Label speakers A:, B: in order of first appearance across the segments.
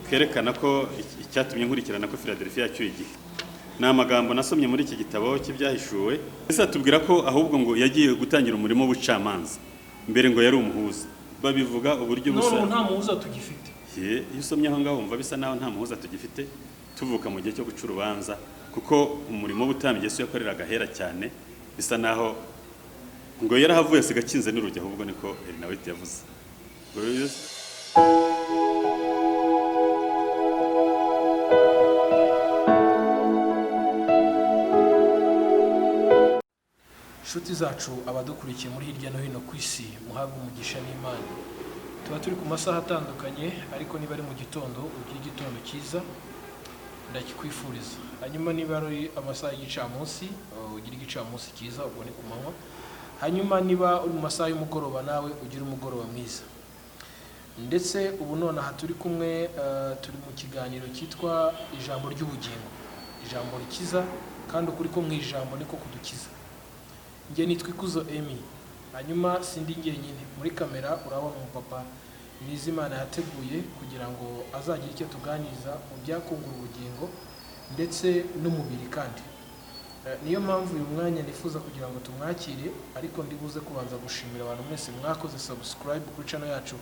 A: Kerekana ko icyatumye nkurikirana ko Philadelphia yacyuye igihe ni amagambo nasomye muri iki gitabo cy'Ibyahishuwe. Ese atubwira ko ahubwo ngo yagiye gutangira umurimo w'ubucamanza, mbere ngo yari umuhuza. Babivuga uburyo
B: None
A: busa
B: ubu nta muhuza tugifite.
A: Ye, iyo usomye aho ngaho wumva bisa naho nta muhuza tugifite, tuvuka mu gihe cyo guca urubanza, kuko umurimo w'ubutambyi Yesu yakoreraga ahera cyane, bisa naho ngo yarahavuye asiga akinze n'urugi. Ahubwo niko Ellen yavuze. Ngo
B: Inshuti zacu, abadukurikiye muri hirya no hino ku isi, muhabwe umugisha n'Imana. Tuba turi ku masaha atandukanye, ariko niba ari mu gitondo, ugire igitondo cyiza, ndakikwifuriza. Hanyuma niba ari amasaha y'igicamunsi, ugire igicamunsi cyiza, ubwo ni ku manywa. Hanyuma niba uri mu masaha y'umugoroba, nawe ugire umugoroba mwiza. Ndetse ubu nonaha turi kumwe, turi mu kiganiro cyitwa Ijambo ry'Ubugingo, ijambo rikiza, kandi ukuri ko mu ijambo niko kudukiza. Njye nitwa Ikuzo Emi. Hanyuma sindi njyenyine muri kamera, urabona umupapa Nizimana yateguye kugira ngo azagire icyo tuganiriza mu byakungura ubugingo ndetse n'umubiri. Kandi niyo mpamvu uyu mwanya nifuza kugira ngo tumwakire, ariko ndibuze kubanza gushimira abantu mwese mwakoze subscribe kuri channel yacu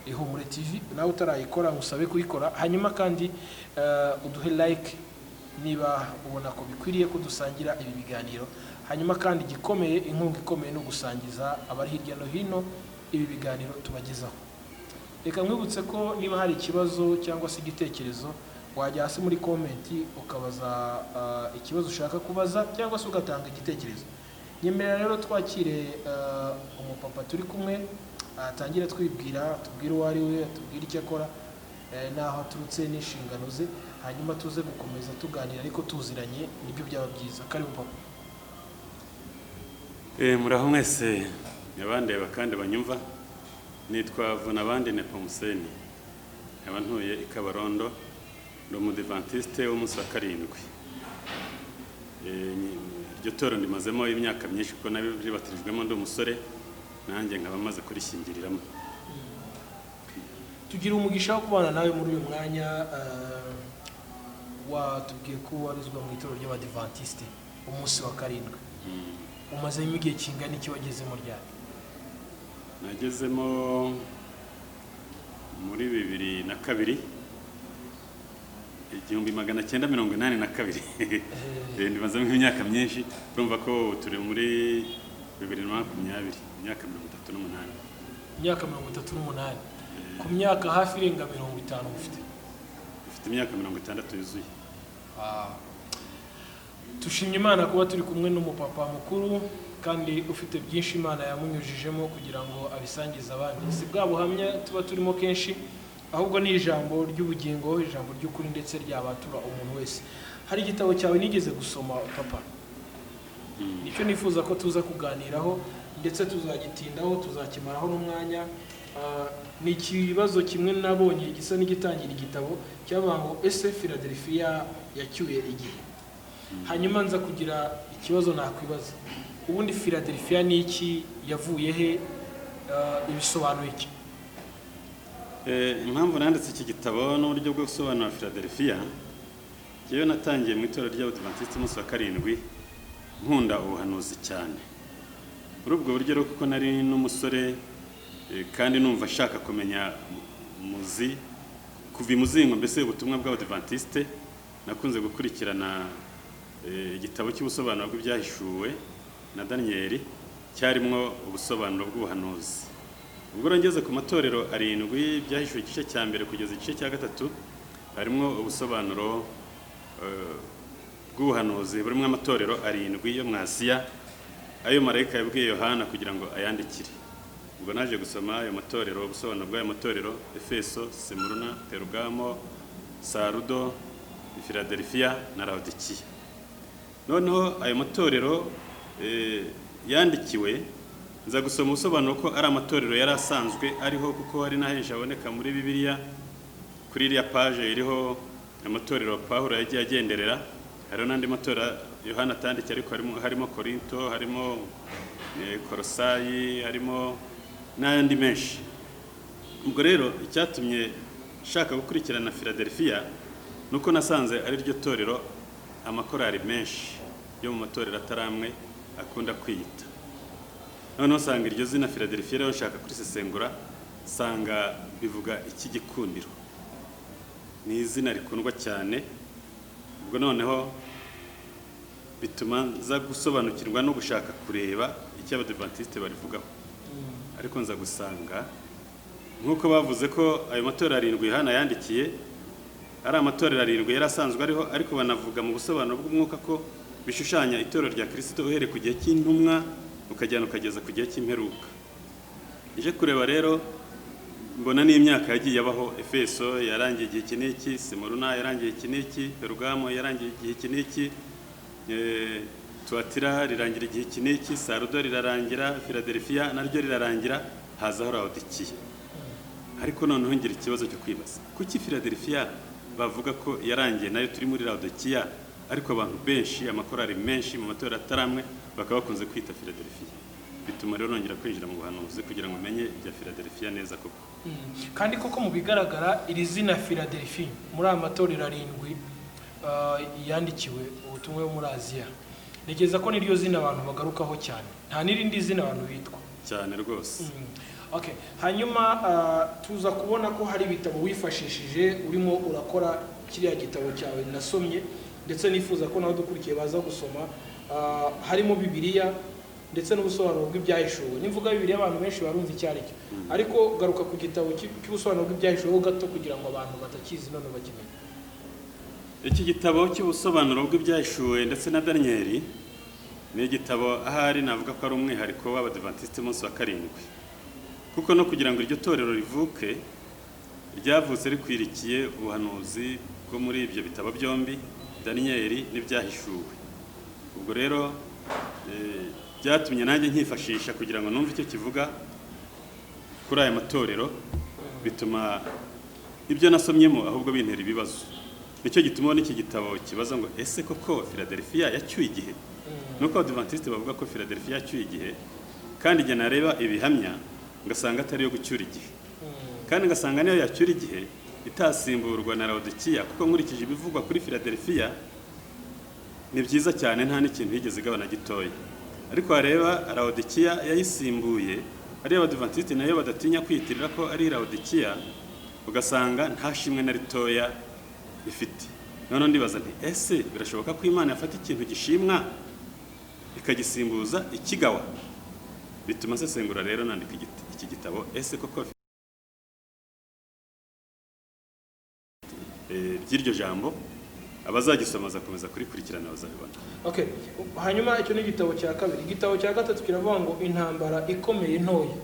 B: Ihumure TV. Nawe utarayikora, ngusabe kuyikora. Hanyuma kandi uduhe like niba ubona ko bikwiriye ko dusangira ibi biganiro. Hanyuma kandi igikomeye, inkunga ikomeye, ni ugusangiza abari hirya no hino ibi biganiro tubagezaho. Reka nkwibutse ko niba hari ikibazo cyangwa se igitekerezo, wajya hasi muri comment ukabaza ikibazo ushaka kubaza cyangwa se ugatanga igitekerezo. Nyemerera rero twakire umupapa turi kumwe, atangire twibwira, tubwire uwo ari we, tubwire icyo akora, n'aho aturutse n'inshingano ze, hanyuma tuze gukomeza tuganira ariko tuziranye, nibyo byaba byiza. Karibu, papa.
A: Muraho mwese abandeba kandi banyumva. Nitwa Vunabandi Nepomuseni, nkaba ntuye i Kabarondo, ndi umudivantiste w'umunsi wa karindwi. Iryo toro ndimazemo imyaka myinshi kuko nabibatirijwemo ndi umusore, nanjye nkaba maze kurishyingiriramo.
B: Tugira umugisha wo kubana nawe muri uyu mwanya. Watubwiye ko ubarizwa mu itorero ry'Abadivantisite umunsi wa karindwi. Umazemo igihe kingana iki? Wagezemo ryari?
A: Nagezemo muri 2002, 1982. Ndimazemo imyaka myinshi. Urumva ko ubu turi muri 2020, imyaka 38.
B: Imyaka 38, ku myaka hafi irenga 50 ufite?
A: Mfite imyaka 60 yuzuye.
B: Tushimye Imana kuba turi kumwe n'umupapa mukuru kandi ufite byinshi Imana yamunyujijemo kugira ngo abisangize abandi. Si bwa buhamya tuba turimo kenshi, ahubwo ni ijambo ry'ubugingo, ijambo ry'ukuri ndetse ryabatura umuntu wese. Hari igitabo cyawe nigeze gusoma, papa, nicyo nifuza ko tuza kuganiraho, ndetse tuzagitindaho, tuzakimaraho n'umwanya. Ni ikibazo kimwe nabonye gisa n'igitangira igitabo, cyavuga ngo: "Ese Philadelphia yacyuye igihe?" Hanyuma nza kugira ikibazo nakwibaza: ubundi Philadelphia ni iki? Yavuye he? Ibisobanuye iki?
A: Impamvu nanditse iki gitabo n'uburyo bwo gusobanura Philadelphia, njyewe natangiye mu itorero ry'Abadivantisiti umunsi wa karindwi nkunda ubuhanuzi cyane. Muri ubwo buryo rero, kuko nari n'umusore kandi numva ashaka kumenya muzi kuva imuzingo, mbese ubutumwa bw'Abadivantisite, nakunze gukurikirana igitabo cy'ubusobanuro bw'Ibyahishuwe na Daniyeli, cyarimwo ubusobanuro bw'ubuhanuzi. Ubwo rero ngeze ku matorero arindwi, Byahishuwe igice cya mbere kugeza igice cya gatatu, harimo ubusobanuro bw'ubuhanuzi burimo amatorero arindwi yo mu Asiya, ayo marayika yabwiye Yohana kugira ngo ayandikire. Ubwo naje gusoma ayo matorero, ubusobanuro bw'ayo matorero: Efeso, Simuruna, Perugamo, Sarudo, Filadelfiya na Laodikiya. Noneho ayo matorero yandikiwe, nza gusoma ubusobanuro ko ari amatorero yari asanzwe ariho, kuko hari n'ahenshi aboneka muri Bibiliya. Kuri iriya page iriho amatorero Pawulo yagiye agenderera, hariho n'andi matorero Yohana atandikiye, ariko harimo Korinto, harimo Korosayi, harimo n'ayandi menshi. Ubwo rero icyatumye nshaka gukurikirana Philadelphia nuko nasanze ari ryo torero amakorari menshi yo mu matorero atari amwe akunda kwiyita. Noneho usanga iryo zina Philadelphia rero nshaka kurisesengura, nsanga bivuga iki gikundiro, ni izina rikundwa cyane. Ubwo noneho bituma nza gusobanukirwa no gushaka kureba icyo Abadivantiste barivugaho, ariko nza gusanga nk'uko bavuze ko ayo matorero arindwi Yohana yandikiye ari amatorero arindwi yari asanzwe ariho, ariko banavuga mu busobanuro bw'umwuka ko bishushanya itorero rya Kristo uhereye ku gihe cy'intumwa ukajyana ukageza ku gihe cy'imperuka. Nje kureba rero mbona n'imyaka yagiye abaho. Efeso yarangiye igihe iki n'iki, Simuruna yarangiye iki n'iki, Perugamo yarangiye igihe iki n'iki, Tuatira rirangira igihe iki n'iki, Sarudo rirarangira, Philadelphia naryo rirarangira, hazaho Laodikiya. Ariko noneho ngira ikibazo cyo kwibaza kuki Philadelphia bavuga ko yarangiye nayo turi muri Laodikiya, ariko abantu benshi, amakorari menshi mu matorero atari amwe bakaba bakunze kwita Philadelphia. Bituma rero nongera kwinjira mu buhanuzi kugira ngo menye ibya Philadelphia neza koko.
B: Kandi koko mu bigaragara iri zina Philadelphia muri aya matorero arindwi yandikiwe ubutumwa yo muri Aziya, ntekereza ko niryo zina abantu bagarukaho cyane, nta n'irindi zina abantu bitwa
A: cyane rwose.
B: Okay. Hanyuma tuza kubona ko hari ibitabo wifashishije urimo urakora kiriya gitabo cyawe nasomye, ndetse nifuza ko nawe dukurikiye baza gusoma. Harimo Bibiliya ndetse n'ubusobanuro bw'ibyahishuwe. Nimvuga Bibiliya abantu benshi barumva icyo ari cyo, ariko garuka ku gitabo cy'ubusobanuro bw'ibyahishuwe gato kugira ngo abantu batakizi none bakimenye.
A: Iki gitabo cy'ubusobanuro bw'ibyahishuwe ndetse na Daniyeli ni igitabo ahari navuga ko ari umwihariko w'Abadivantiste umunsi wa karindwi, kuko no kugira ngo iryo torero rivuke ryavutse rikwirikiye ubuhanuzi bwo muri ibyo bitabo byombi, Daniyeli n'ibyahishuwe. Ubwo rero byatumye nanjye nkifashisha kugira ngo numve icyo kivuga kuri aya matorero, bituma ibyo nasomyemo ahubwo bintera ibibazo. Nicyo gituma n'iki gitabo kibaza ngo ese koko Philadelphia yacyuye igihe? Nuko Abadivantiste bavuga ko Philadelphia yacyuye igihe, kandi igihe nareba ibihamya ngasanga atari iyo gucyura igihe, kandi ngasanga niyo yacyura igihe itasimburwa na Laodikiya, kuko nkurikije ibivugwa kuri Philadelphia ni byiza cyane, nta n'ikintu yigeze igabana gitoya. Ariko wareba Laodikiya yayisimbuye, ari Abadivantiste nayo badatinya kwiyitirira ko ari Laodikiya, ugasanga nta shimwe na ritoya ifite. Noneho ndibaza nti ese birashoboka ko Imana yafata ikintu gishimwa ikagisimbuza ikigawa? Bituma nsesengura rero nandika iki gitabo, ese koko by'iryo jambo abazagisoma bazakomeza kurikurikirana bazabibona.
B: Okay. Hanyuma icyo ni igitabo cya kabiri. Igitabo cya gatatu kiravuga ngo intambara ikomeye ntoya.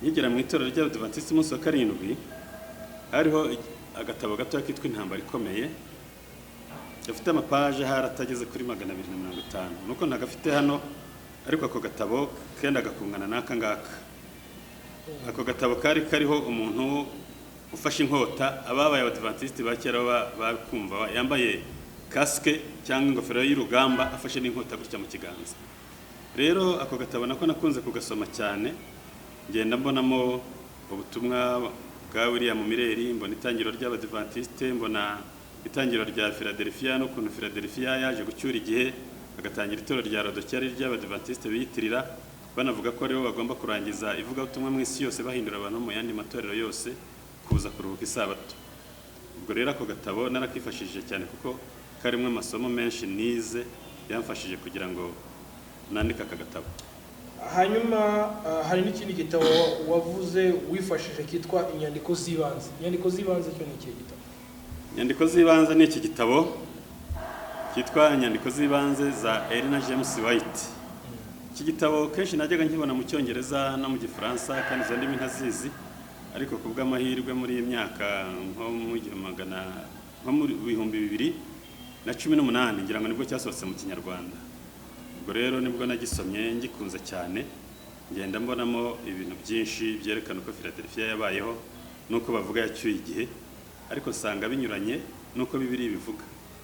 A: Nkigera mu itorero ry'Abadivantiste umunsi wa karindwi, hariho agatabo gato kitwa Intambara Ikomeye, gafite amapaje hari atageze kuri 250. Nuko ntagafite hano, ariko ako gatabo kenda gakungana n'aka ngaka. Ako gatabo kari kariho umuntu ufashe inkota, ababaye Abadivantiste ba kera bakumva, yambaye kasike cyangwa ingofero y'urugamba, afashe n'inkota gutya mu kiganza. Rero ako gatabo nako nakunze kugasoma cyane, ngenda mbonamo ubutumwa bwa William Mireri, mbona itangiriro ry'Abadivantiste, mbona itangiriro rya Philadelphia n'ukuntu Philadelphia yaje gucyura igihe, bagatangira itorero rya Laodikiya ry'Abadivantiste biyitirira, banavuga ko aribo bagomba kurangiza ivugabutumwa mu isi yose, bahindura abantu mu yandi matorero yose kuza kuruhuka isabato. Ubwo rero ako gatabo narakifashishije cyane kuko karimo amasomo menshi nize yamfashije kugira ngo nandike aka gatabo.
B: Hanyuma hari n'ikindi gitabo wavuze wifashishije kitwa Inyandiko z'Ibanze. Inyandiko z'Ibanze cyo ni ikihe gitabo?
A: Inyandiko z'Ibanze ni iki gitabo cyitwa Inyandiko z'Ibanze za Elena James White. Iki gitabo kenshi najyaga nkibona mu Cyongereza no mu Gifaransa, kandi izo ndimi ntazizi, ariko ku bw'amahirwe muri iyi myaka nko mu 2018 ngira ngo nibwo cyasohotse mu Kinyarwanda. Ubwo rero nibwo nagisomye ngikunze cyane, ngenda mbonamo ibintu byinshi byerekana uko Philadelphia yabayeho nuko bavuga yacyuye igihe, ariko nsanga binyuranye nuko Bibiliya ibivuga.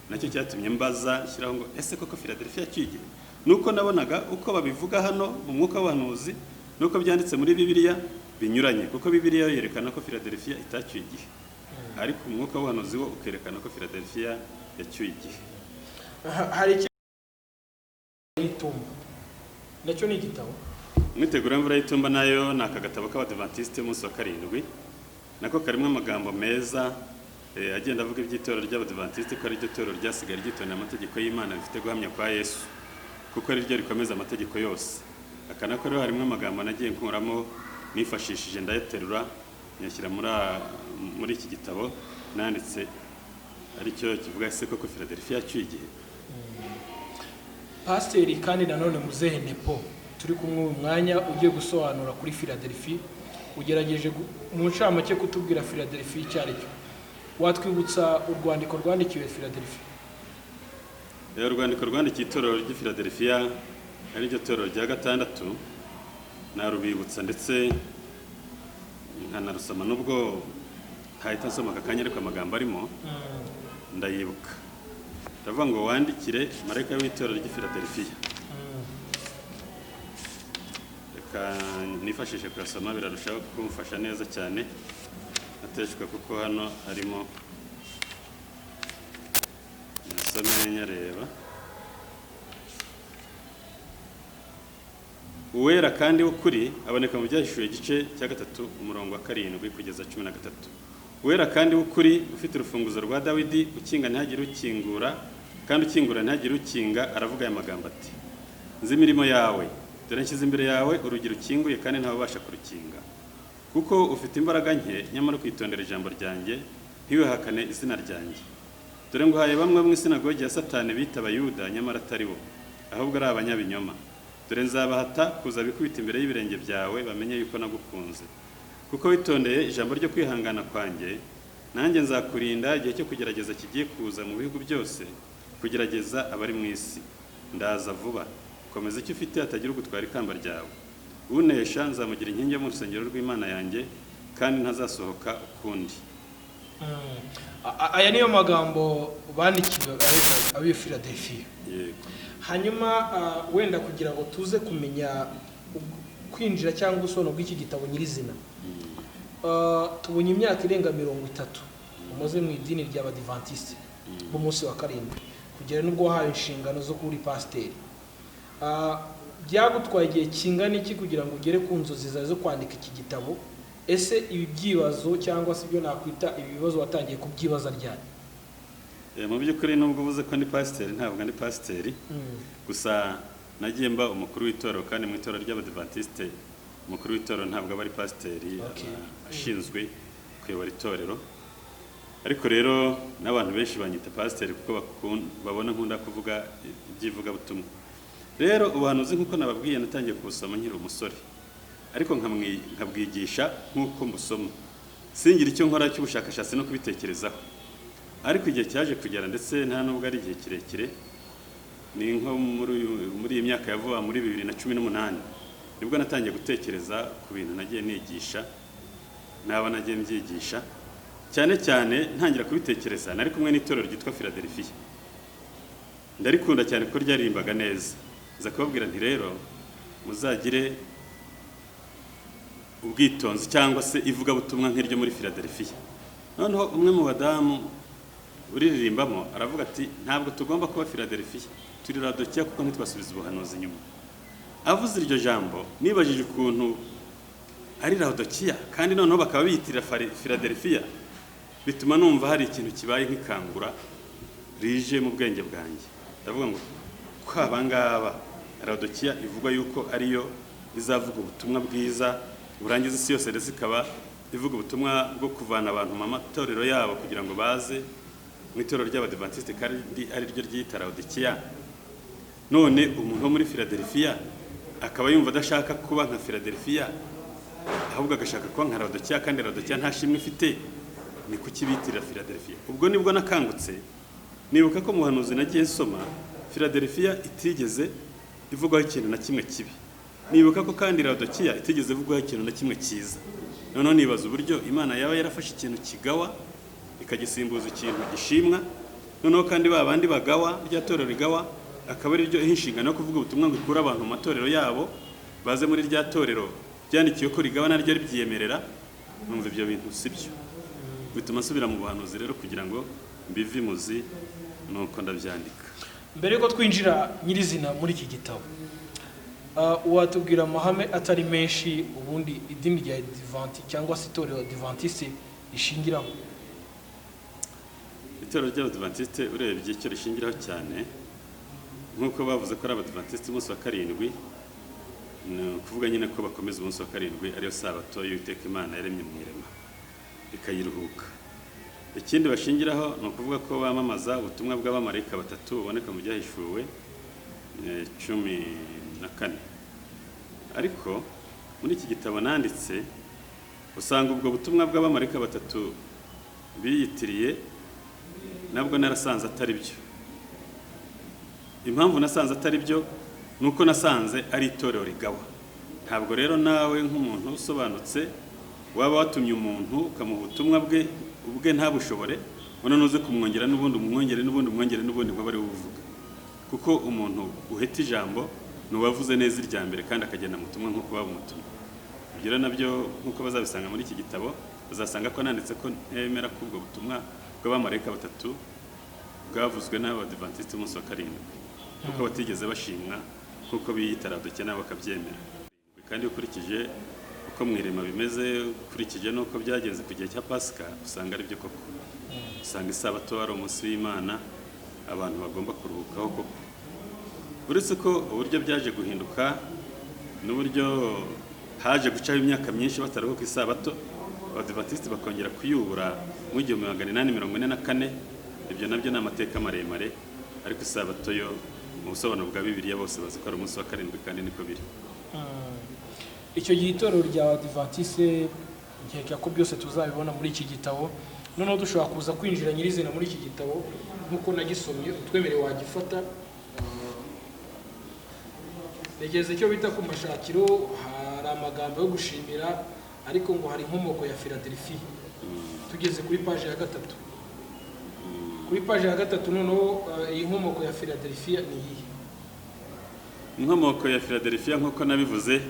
A: Nacyo cyatumye mbaza nshyiraho ngo ese koko Philadelphia yacyuye igihe? Nuko nabonaga uko babivuga hano mu mwuka w'ubuhanuzi nuko byanditse muri Bibiliya Binyuranye, kuko Bibiliya yo yerekana ko Philadelphia itacyuye igihe, ariko umwuka w'ubuhanuzi wo ukerekana ko Philadelphia yacyuye igihe.
B: Aha, hari y'itumba, nacyo ni igitabo.
A: Umwiteguro w'imvura y'itumba nayo ni aka gatabo k'Abadivantisite umunsi wa karindwi, nako karimo amagambo meza agenda avuga iby'itorero ry'Abadivantisite, ko ari ryo torero ryasigaye ryitondera amategeko y'Imana, rifite guhamya kwa Yesu, kuko ari ryo rikomeza amategeko yose. Aka nako rero harimo amagambo nagiye nkuramo nifashishije, ndayaterura nyashyira muri iki gitabo nanditse, aricyo kivuga ese koko Philadelphia yacyuye igihe.
B: Pasiteri kandi nanone muzehe Nepo turi kumwe uyu mwanya ugiye gusobanura kuri Philadelphia, ugerageje mu ncamake kutubwira Philadelphia icyo ari cyo. Watwibutsa urwandiko rwandikiwe Philadelphia?
A: Urwandiko rwandikiye itorero ry'i Philadelphia, ari ryo torero rya gatandatu, narubibutsa ndetse nkanarusoma, nubwo ntahita nsoma aka kanya, ariko amagambo arimo ndayibuka. Ndavuga ngo: "Wandikire marayika w'itorero ry'i Philadelphia." Reka nifashishe kuyasoma, birarushaho kumfasha neza cyane ateshwa, kuko hano arimo nasome nyareba. Uwera kandi w'ukuri aboneka mu Byahishuwe igice cya 3, umurongo wa 7 kugeza 13. Uwera kandi w'ukuri, ufite urufunguzo rwa Dawidi, ukinga ntihagire ukingura, kandi ukingura ntihagire ukinga, aravuga aya magambo ati: "Nzi imirimo yawe. Dore nshyize imbere yawe urugi rukinguye, kandi ntawubasha kurukinga, kuko ufite imbaraga nke, nyamara ukitondera ijambo ryanjye, ntiwihakane izina ryanjye. Dore nguhaye bamwe mu isinagogi ya Satani, bita Abayuda nyamara atari bo, ahubwo ari abanyabinyoma. Dore nzabahata kuza bikubita imbere y'ibirenge byawe, bamenye yuko nagukunze. Kuko witondeye ijambo ryo kwihangana kwanjye, nanjye nzakurinda igihe cyo kugerageza kigiye kuza mu bihugu byose, kugerageza abari mu isi. Ndaza vuba. Komeza icyo ufite, hatagira ugutwara ikamba ryawe. Unesha nzamugira inkingi yo mu rusengero rw'Imana yanjye, kandi ntazasohoka ukundi."
B: Aya niyo magambo bandikiwe ab'i Philadelphia.
A: Yego.
B: Hanyuma wenda kugira ngo tuze kumenya kwinjira cyangwa ubusobanuro bw'iki gitabo nyirizina, tubonye imyaka irenga 30 umaze mu idini ry'Abadivantisite b'umunsi wa karindwi, kugera n'ubwo wahawe inshingano zo kuba uri pasiteri. Byagutwaye igihe kingana iki kugira ngo ugere ku nzozi zawe zo kwandika iki gitabo? Ese ibi byibazo, cyangwa se ibyo nakwita ibi bibazo, watangiye kubyibaza ryari?
A: Mu by'ukuri, nubwo uvuze ko ndi pasiteri, ntabwo ndi pasiteri. Gusa nagiye mba umukuru w'itorero, kandi mu itorero ry'Abadivantisite umukuru w'itorero ntabwo aba ari pasiteri, aba ashinzwe kuyobora itorero. Ariko rero n'abantu benshi banyita pasiteri kuko babona nkunda kuvuga iby'ivugabutumwa. Rero ubuhanuzi, nk'uko nababwiye, natangiye kubusoma nkiri umusore, ariko nkabwigisha nk'uko mbusoma, singira icyo nkora cy'ubushakashatsi no kubitekerezaho. Ariko igihe cyaje kugera, ndetse nta nubwo ari igihe kirekire, ni nko muri iyi myaka ya vuba, muri 2018, nibwo natangiye gutekereza ku bintu nagiye nigisha, naba nagiye mbyigisha. Cyane cyane ntangira kubitekereza nari kumwe n'itorero ryitwa Philadelphia, ndarikunda cyane kuko ryaririmbaga neza. Nza kubabwira nti: "Rero muzagire ubwitonzi cyangwa se ivugabutumwa nk'iryo muri Philadelphia." Noneho umwe mu badamu uririmbamo aravuga ati: "Ntabwo tugomba kuba Philadelphia, turi Laodikiya, kuko ntitwasubiza ubuhanuzi inyuma." Avuze iryo jambo, nibajije ukuntu ari Laodikiya kandi noneho bakaba biyitirira Philadelphia. Bituma numva hari ikintu kibaye nk'ikangura rije mu bwenge bwanjye. Ndavuga ngo: ko abangaba Laodikiya ivugwa yuko ariyo izavuga ubutumwa bwiza burangiza isi yose, ndetse ikaba ivuga ubutumwa bwo kuvana abantu mu matorero yabo kugira ngo baze mu itorero ry'Abadivantisite, kandi ari ryo ryiyita Laodikiya, none umuntu wo muri Philadelphia akaba yumva adashaka kuba nka Philadelphia, ahubwo agashaka kuba nka Laodikiya, kandi Laodikiya nta shimwe ifite, ni kuki bitirira Philadelphia? Ubwo nibwo nakangutse, nibuka ko mu buhanuzi nagiye nsoma Philadelphia itigeze ivugwaho ikintu na kimwe kibi, nibuka ko kandi Laodikiya itigeze ivugwaho ikintu na kimwe cyiza. Noneho nibaza uburyo Imana yaba yarafashe ikintu kigawa ikagisimbuza ikintu gishimwa, noneho kandi ba bandi bagawa, rya torero rigawa, akaba ari ryo iha inshingano yo kuvuga ubutumwa ngo ikure abantu mu matorero yabo baze muri rya torero. Byandikiwe ko rigaba naryo ribyiyemerera. Numva ibyo bintu si byo, bituma nsubira mu buhanuzi rero kugira ngo mbive imuzi, nuko ndabyandika.
B: Mbere yuko twinjira nyirizina muri iki gitabo, watubwira amahame atari menshi ubundi idini rya Adiventi cyangwa se itorero Adiventiste rishingiraho?
A: Itorero ry'Abadivantisite, urebye icyo rishingiraho cyane, nk'uko bavuze ko ari Abadivantisite umunsi wa karindwi, ni ukuvuga nyine ko bakomeza umunsi wa karindwi, ariyo sabato y'Uwiteka Imana yaremye mu irema ikayiruhuka. Ikindi bashingiraho ni ukuvuga ko bamamaza ubutumwa bw'abamarayika batatu buboneka mu Byahishuwe 14. Ariko muri iki gitabo nanditse, usanga ubwo butumwa bw'abamarayika batatu biyitiriye nabwo narasanze atari byo. Impamvu nasanze atari byo ni uko nasanze ari itorero rigawa. Ntabwo rero nawe nk'umuntu usobanutse waba watumye umuntu ukamuha ubutumwa bwe ubwe ntabushobore, none nuze kumwongera n'ubundi, umwongere n'ubundi, umwongere n'ubundi, ngo abe ari we ubuvuga, kuko umuntu uheta ijambo ni uwavuze neza irya mbere kandi akagenda mu butumwa nk'uko babumutumye. Ibyo rero nabyo, nk'uko bazabisanga muri iki gitabo, bazasanga ko nanditse ko ntemera ko ubwo butumwa bw'abamarayika batatu bwavuzwe n'Abadivantisiti umunsi wa karindwi, kuko batigeze bashimwa nk'uko biyita Laodikiya nabo bakabyemera. Kandi ukurikije uko mu irema bimeze, ukurikije n'uko byagenze ku gihe cya Pasika, usanga ari byo koko. Usanga isabato ari umunsi w'Imana abantu bagomba kuruhukaho koko, uretse ko uburyo byaje guhinduka n'uburyo haje gucaho imyaka myinshi bataruhuka isabato, Abadivantisiti bakongera kuyubura mu 1844. Ibyo nabyo ni amateka maremare, ariko isabato yo mu busobanuro bwa Bibiliya bose bazi ko ari umunsi wa karindwi, kandi niko biri.
B: Icyo gihe itorero rya Adiventiste, nkeka ko byose tuzabibona muri iki gitabo. Noneho dushobora kuza kwinjira nyirizina muri iki gitabo nk'uko nagisomye, utwemereye wagifata. Ntekereza icyo bita ku mashakiro hari amagambo yo gushimira, ariko ngo hari inkomoko ya Philadelphia. Tugeze kuri paji ya 3, kuri paji ya 3 noneho, iyi nkomoko ya Philadelphia ni iyihe?
A: Inkomoko ya Philadelphia, nk'uko nabivuze,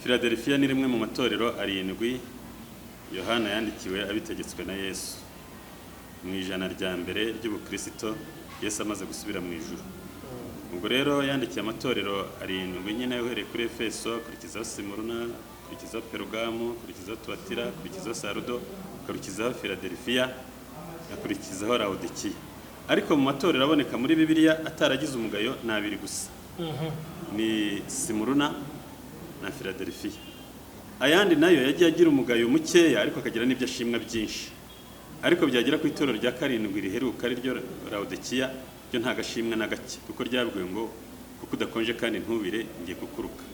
A: Philadelphia ni rimwe mu matorero arindwi Yohana yandikiwe abitegetswe na Yesu mu 100 rya mbere ry'Ubukirisito, Yesu amaze gusubira mu ijuru. Ubwo rero yandikiye amatorero arindwi nyine, uhereye kuri Efeso, akurikizaho Simuruna, akurikizaho Perugamu, akurikizaho Tuwatira, akurikizaho Sarudo, akurikizaho Philadelphia, akurikizaho Laodikiya. Ariko mu matorero aboneka muri Bibiliya ataragize umugayo ni abiri gusa, ni Simuruna na Philadelphia. Ayandi nayo yagiye agira umugayo mukeya, ariko akagira n'ibyo ashimwa byinshi. Ariko byagera ku itorero rya karindwi riheruka, ari ryo Laodikiya, ryo nta gashimwa na gake, kuko ryabwiwe ngo: "Kuko udakonje kandi ntubire, ngiye kukuruka.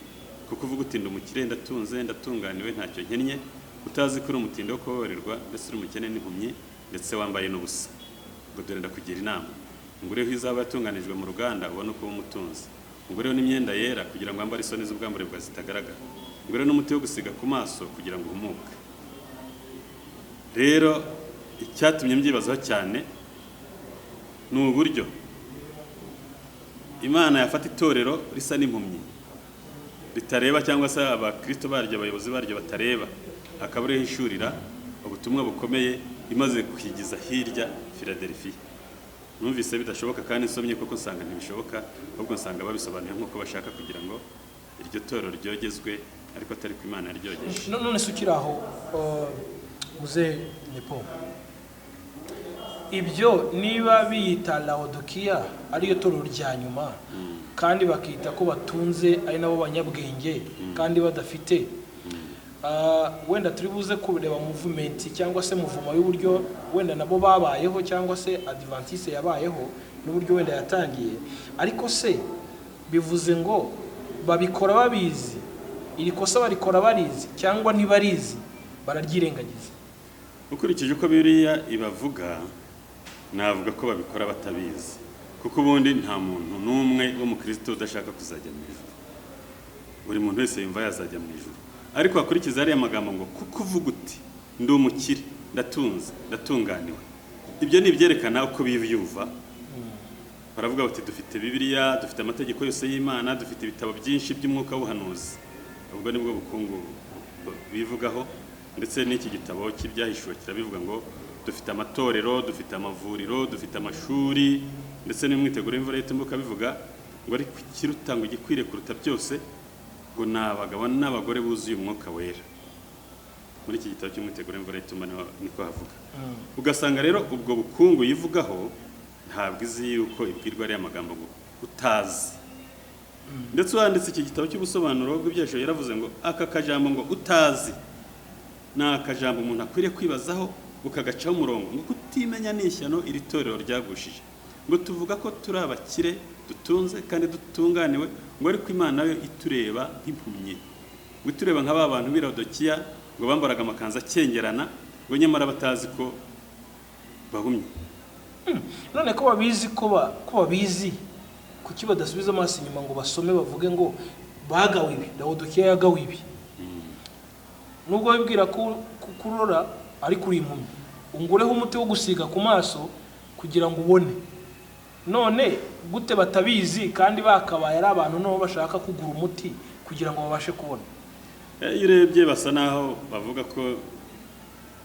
A: Kuko uvuga uti: 'Ndi umukire, ndatunze, ndatunganiwe, ntacyo nkennye,' utazi ko uri umutindi wo kubabarirwa, ndetse uri umukene n'impumyi, ndetse wambaye n'ubusa. Ngo dore ndakugira inama: ngureho izahabu yatunganijwe mu ruganda, ubone uko uba umutunzi. Ngureho n'imyenda yera, kugira ngo wambare isoni z'ubwambure bwawe zitagaragara. Ngureho n'umuti wo gusiga ku maso, kugira ngo uhumuke." Rero icyatumye mbyibazaho cyane ni uburyo Imana yafata itorero risa n'impumyi, ritareba, cyangwa se abakristo baryo, abayobozi baryo batareba, akaba ariho ishurira ubutumwa bukomeye, imaze kwigiza hirya Philadelphia. Numvise bidashoboka, kandi nsomye koko nsanga ntibishoboka, ahubwo nsanga babisobanuye nk'uko bashaka kugira ngo iryo torero ryogezwe, ariko atari ko Imana yaryogeje.
B: None se ukiri aho, muzehe Nepo, ibyo niba biyita Laodikiya ariyo torero rya nyuma, kandi bakita ko batunze, ari nabo banyabwenge, kandi badafite, wenda turi buze kureba movement cyangwa se muvuma y'uburyo wenda nabo babayeho, cyangwa se Adventiste yabayeho n'uburyo wenda yatangiye. Ariko se bivuze ngo babikora babizi? Iri kosa barikora barizi cyangwa ntibarizi, bararyirengagiza?
A: Ukurikije uko Bibiliya ibavuga, navuga ko babikora batabizi, kuko ubundi nta muntu n'umwe w'umukristo udashaka kuzajya mu ijuru. Buri muntu wese yumva yazajya mu ijuru. Ariko wakurikiza ariya magambo ngo: "Kuko uvuga uti: 'Ndi umukire, ndatunze, ndatunganiwe.'" Ibyo ni ibyerekana uko biyumva. Baravuga bati: "Dufite Bibiliya, dufite amategeko yose y'Imana, dufite ibitabo byinshi by'umwuka w'ubuhanuzi." Ubwo nibwo bukungu bivugaho, ndetse n'iki gitabo cy'Ibyahishuwe kirabivuga ngo dufite amatorero, dufite amavuriro, dufite amashuri, ndetse n'imyiteguro y'imvura y'itumba bivuga ngo ariko ikiruta, ngo igikwiriye kuruta byose, ngo ni abagabo n'abagore buzuye Umwuka Wera. Muri iki gitabo cy'umwiteguro w'imvura y'itumba niko havuga. Ugasanga rero ubwo bukungu yivugaho ntabwo izi yuko ibwirwa ariya magambo ngo utazi. Ndetse uwanditse iki gitabo cy'ubusobanuro bw'Ibyahishuwe yaravuze ngo aka kajambo ngo utazi ni akajambo umuntu akwiriye kwibazaho ukagacaho umurongo, ngo kutimenya ni ishyano iri torero ryagushije, ngo tuvuga ko turi abakire, dutunze kandi dutunganiwe, ngo ariko Imana yo itureba nk'impumyi, ngo itureba nka ba bantu b'i Laodikiya ngo bambaraga amakanzu akengerana, ngo nyamara batazi ko bahumye.
B: None ko babizi, ko babizi, kuki badasubiza amaso inyuma ngo basome, bavuge ngo bagawe ibi, Laodikiya yagawe ibi? Nubwo wibwira ko kurora ariko uri impumyi, ungureho umuti wo gusiga ku maso kugira ngo ubone. None gute batabizi kandi bakabaye ari abantu noneho bashaka kugura umuti kugira ngo babashe kubona?
A: Iyo urebye basa naho bavuga ko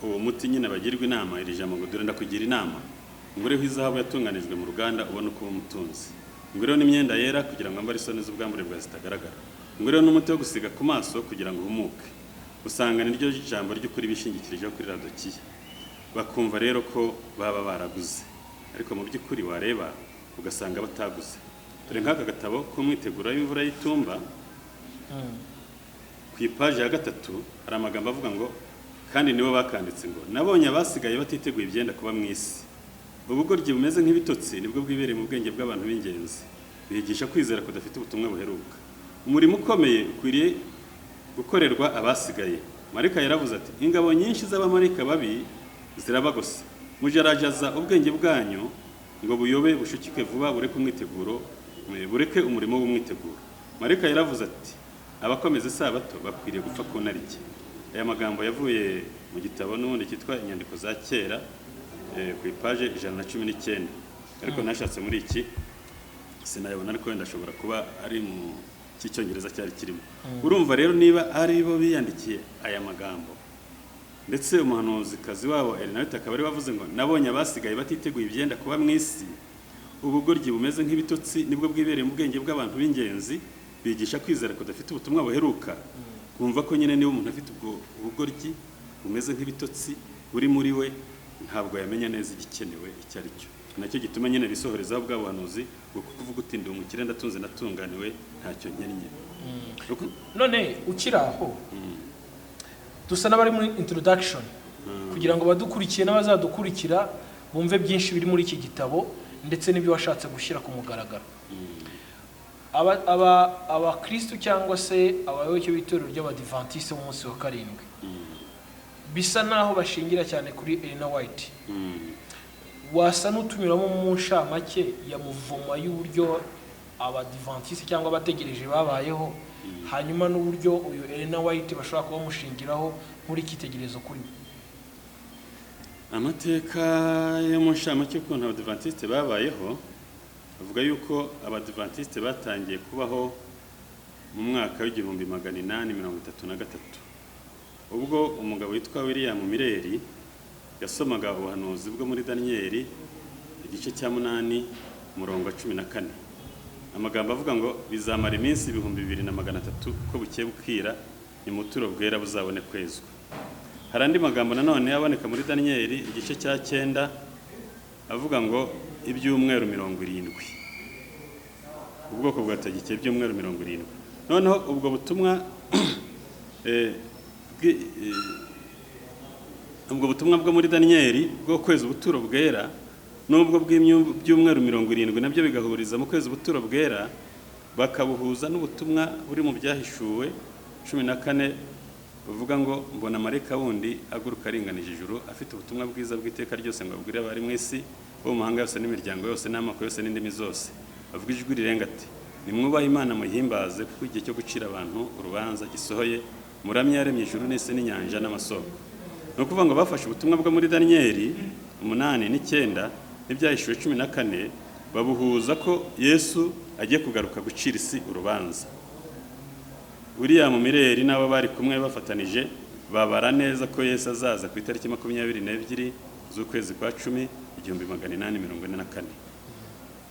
A: uwo muti nyine bagirwa inama, iri jambo ngo dore ndakugira inama, ngureho izahabu yatunganijwe mu ruganda ubone uko uba umutunzi, ngureho n'imyenda yera kugira ngo wambare isoni z'ubwambure bwawe zitagaragara, ngureho n'umuti wo gusiga ku maso kugira ngo uhumuke. Usanga niryo jambo ry'ukuri bishingikirijeho kuri Laodikiya, bakumva rero ko baba baraguze, ariko mu by'ukuri wareba ugasanga bataguze. Dore nk'aka gatabo k'umwiteguro w'imvura y'itumba, ku ipaji ya 3 hari amagambo avuga ngo, kandi nibo bakanditse ngo nabonye abasigaye batiteguye ibyenda kuba mu isi, ubugoryi bumeze nk'ibitotsi nibwo bwibereye mu bwenge bw'abantu b'ingenzi, bigisha kwizera kudafite ubutumwa buheruka. Umurimo ukomeye ukwiriye gukorerwa abasigaye. Marika yaravuze ati ingabo nyinshi z'abamarika babi zirabagose, mujarajaza ubwenge bwanyu ngo buyobe bushukike vuba, bureke umwiteguro, bureke umurimo w'umwiteguro. Marika yaravuze ati abakomeza isabato bakwiriye gupfa ku narike. Aya magambo yavuye mu gitabo n'ubundi cyitwa Inyandiko za Kera, ku ipaje 119, ariko nashatse muri iki sinayabona, ariko wenda ashobora kuba ari mu cy'icyongereza cyari kirimo. Urumva rero niba ari bo biyandikiye aya magambo, ndetse umuhanuzikazi wabo Ellen White akaba ari wavuze ngo nabonye abasigaye batiteguye ibyenda kuba mu isi, ubugoryi bumeze nk'ibitotsi nibwo bwibereye mu bwenge bw'abantu b'ingenzi, bigisha kwizera kudafite ubutumwa buheruka. Kumva ko nyine niba umuntu afite ubwo bugoryi bumeze nk'ibitotsi buri muri we, ntabwo yamenya neza igikenewe icyo ari cyo. Nacyo gituma nyine bisohorezaho bwa buhanuzi ngo kuko uvuga uti ndi umukire, ndatunze, ndatunganiwe, ntacyo nkennye.
B: None ukiri aho, dusa n'abari muri introduction kugira ngo abadukurikiye n'abazadukurikira bumve byinshi biri muri iki gitabo ndetse n'ibyo washatse gushyira ku mugaragaro. Abakristu cyangwa se abayoboke b'itorero ry'Abadivantisite b'umunsi wa karindwi bisa naho bashingira cyane kuri Elena White. Wasa n'utunyuramo mu nshamake ya muvoma y'uburyo Abadivantisite cyangwa abategereje babayeho, hanyuma n'uburyo uyu Elena White bashobora kuba bamushingiraho nk'uri icyitegererezo kuri we.
A: Amateka yo mu nshamake y'ukuntu Abadivantisite babayeho, avuga yuko Abadivantisite batangiye kubaho mu mwaka w'1833, ubwo umugabo witwa William Miller yasomaga ubuhanuzi bwo muri Daniyeli igice cya 8 umurongo wa 14, amagambo avuga ngo bizamara iminsi 2300 ko bukeye bukira, nimuturo bwera buzabone kwezwa. Hari andi magambo nanone aboneka muri Daniyeli igice cya 9 avuga ngo ibyumweru 70, ubwoko bwategekewe ibyumweru 70. Noneho ubwo butumwa ubwo butumwa bwo muri Daniyeli bwo kweza ubuturo bwera n'ubwo bw'ibyumweru 70 nabyo bigahuriza mu kwezi ubuturo bwera, bakabuhuza n'ubutumwa buri mu Byahishuwe 14 buvuga ngo mbona marayika wundi aguruka aringanije ijuru, afite ubutumwa bwiza bw'iteka ryose ngo abwire abari mu isi bo mu mahanga yose n'imiryango yose n'amoko yose n'indimi zose, avuga ijwi rirenga ati nimwubahe Imana muhimbaze, kuko igihe cyo gucira abantu urubanza gisohoye, muramye yaremye ijuru n'isi n'inyanja n'amasoko. Ni ukuvuga ngo bafashe ubutumwa bwo muri Daniyeli 8 n'9 n'Ibyahishuwe 14, babuhuza ko Yesu agiye kugaruka gucira isi urubanza. William Miller n'abo bari kumwe bafatanije babara neza ko Yesu azaza ku itariki 22 z'ukwezi kwa 10 1844.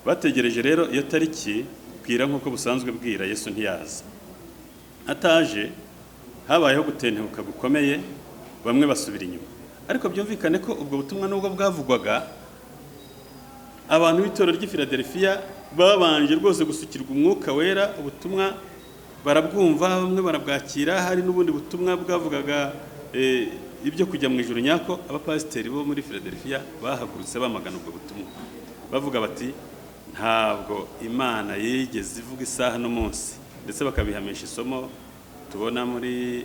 A: Bategereje rero iyo tariki bwira nk'uko busanzwe bwira, Yesu ntiyaza. Ataje, habayeho gutentebuka gukomeye, bamwe basubira inyuma. Ariko byumvikane ko ubwo butumwa nubwo bwavugwaga, abantu b'itorero ry'i Philadelphia babanje rwose gusukirwa Umwuka Wera, ubutumwa barabwumva, bamwe barabwakira. Hari n'ubundi butumwa bwavugaga ibyo kujya mu ijuru nyako. Abapasiteri bo muri Philadelphia bahagurutse bamagana ubwo butumwa, bavuga bati: "Ntabwo Imana yigeze ivuga isaha n'umunsi", ndetse bakabihamisha isomo tubona muri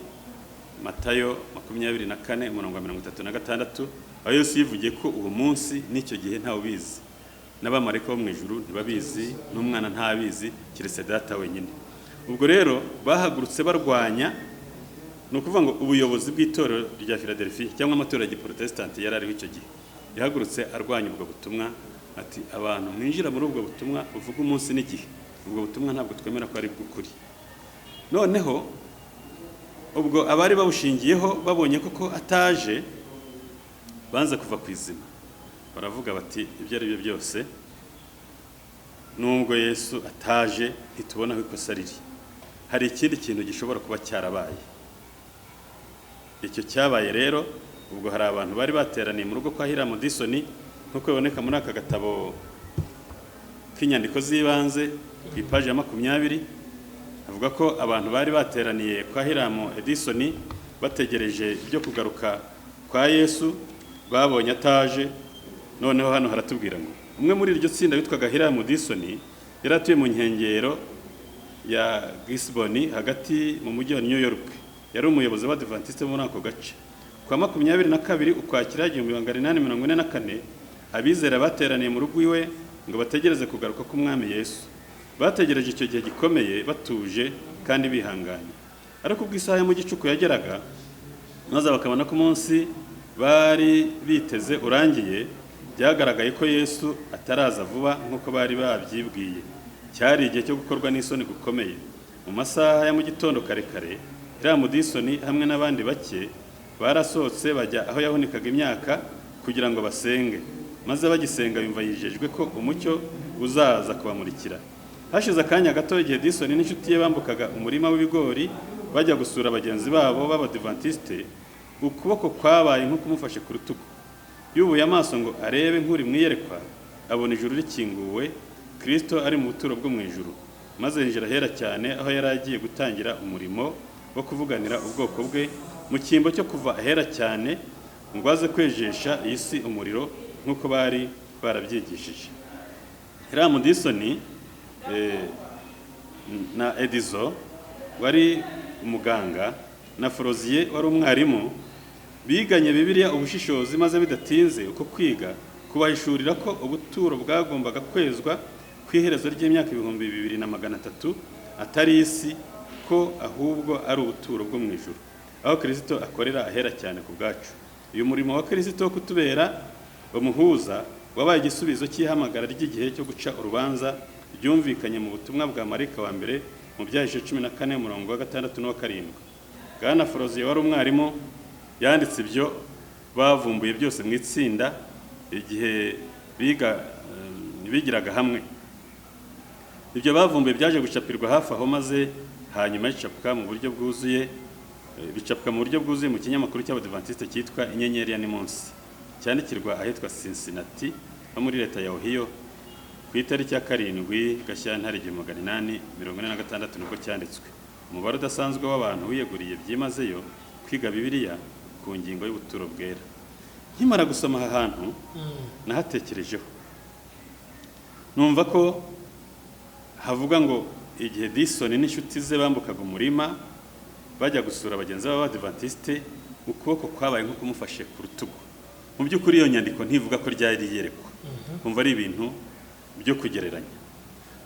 A: Matayo 24 umurongo wa 36, aho Yesu yivugiye ko uwo munsi n'icyo gihe ntawe ubizi, n'abamarayika bo mu ijuru ntibabizi, n'umwana ntabizi, keretse Data wenyine. Ubwo rero bahagurutse barwanya, ni ukuvuga ngo ubuyobozi bw'itorero rya Philadelphia cyangwa amatorero ya giprotesitanti yari ariho icyo gihe, yahagurutse arwanya ubwo butumwa, ati: "Abantu mwinjira muri ubwo butumwa buvuga umunsi n'igihe, ubwo butumwa ntabwo twemera ko ari bw'ukuri." Noneho ubwo abari bawushingiyeho babonye koko ataje, banze kuva ku izima, baravuga bati: "Ibyo ari byo byose, nubwo Yesu ataje, ntitubona aho ikosa riri. Hari ikindi kintu gishobora kuba cyarabaye." Icyo cyabaye rero, ubwo hari abantu bari bateraniye mu rugo kwa Hiram Edison, nk'uko biboneka muri aka gatabo k'inyandiko z'ibanze ku ipaji ya 20. Avuga ko abantu bari bateraniye kwa Hiram Edison bategereje ibyo kugaruka kwa Yesu, babonye ataje. Noneho hano haratubwira ngo umwe muri iryo tsinda witwaga Hiram Edison yari atuye mu nkengero ya Gisborne, hagati mu mujyi wa New York. Yari umuyobozi w'Abadivantiste muri ako gace. Ku wa 22 Ukwakira 1844, abizera bateraniye mu rugo iwe ngo bategereze kugaruka k'Umwami Yesu. Bategereje icyo gihe gikomeye batuje kandi bihanganye. Ariko ubwo isaha ya mu gicuku yageraga, maze bakabona ko umunsi bari biteze urangiye, byagaragaye ko Yesu ataraza vuba nk'uko bari babyibwiye. Cyari igihe cyo gukorwa n'isoni gukomeye. Mu masaha ya mu gitondo kare kare, Hiram Edison hamwe n'abandi bake barasohotse bajya aho yahunikaga imyaka kugira ngo basenge. Maze bagisenga, yumva yijejwe ko umucyo uzaza kubamurikira. Hashize akanya gato, igihe Edison n'inshuti ye bambukaga umurima w'ibigori bajya gusura bagenzi babo b'Abadivantisite, ukuboko kwabaye nko kumufashe ku rutugu. Yubuye amaso ngo arebe nk'uri mu iyerekwa, abona ijuru rikinguwe, Kristo ari mu buturo bwo mu ijuru, maze yinjira ahera cyane aho yari agiye gutangira umurimo wo kuvuganira ubwoko bwe mu cyimbo cyo kuva ahera cyane ngo aze kwejesha iyi si umuriro nk'uko bari barabyigishije. Hiram Edison na Edizo wari umuganga na Foroziye wari umwarimu biganye Bibiliya ubushishozi, maze bidatinze uko kwiga kubahishurira ko ubuturo bwagombaga kwezwa ku iherezo ry'imyaka 2300 atari isi, ko ahubwo ari ubuturo bwo mu ijuru aho Kirisito akorera ahera cyane ku bwacu. Uyu murimo wa Kirisito wo kutubera umuhuza wabaye igisubizo cy'ihamagara ry'igihe cyo guca urubanza ryumvikanye mu butumwa bwa marayika wa mbere mu Byahishe 14 umurongo wa 6 n'uwa 7. Bwana Foroziye wari umwarimu yanditse ibyo bavumbuye byose mu itsinda igihe biga bigiraga hamwe. Ibyo bavumbuye byaje gucapirwa hafi aho, maze hanyuma bicapwa mu buryo bwuzuye mu kinyamakuru cy'Abadivantisite cyitwa Inyenyeri ya Nimunsi, cyandikirwa ahitwa Cincinnati ho muri leta ya Ohio, ku itariki ya 7 Gashyantare 1846 nibwo cyanditswe. Umubare udasanzwe w'abantu wiyeguriye byimazeyo kwiga Bibiliya ku ngingo y'ubuturo bwera. Nkimara gusoma aha hantu, nahatekerejeho, numva ko havuga ngo igihe Edison n'inshuti ze bambukaga umurima bajya gusura bagenzi babo b'Abadivantisite, ukuboko kwabaye nko kumufashe ku rutugu. Mu by'ukuri iyo nyandiko ntivuga ko ryari iyerekwa, kumva ari ibintu byo kugereranya.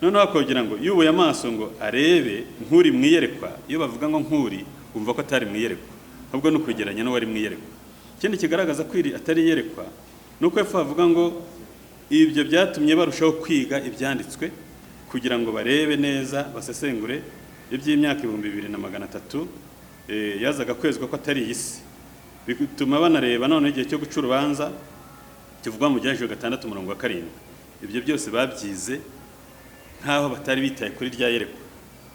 A: Noneho akongera ngo yubuye amaso ngo arebe nk'uri mu iyerekwa. Iyo bavuga ngo nk'uri, wumva ko atari mu iyerekwa, ahubwo ni ukugereranya n'uwari mu iyerekwa. Ikindi kigaragaza ko iri atari iyerekwa ni uko hepfo havuga ngo ibyo byatumye barushaho kwiga Ibyanditswe kugira ngo barebe neza, basesengure. Iby'imyaka 2300 yazaga kwezwa ko atari iyi si, bituma banareba noneho igihe cyo guca urubanza kivugwa mu Byahishuriwe 6 umurongo wa 7. Ibyo byose babyize nk'aho batari bitaye kuri rya yerekwa,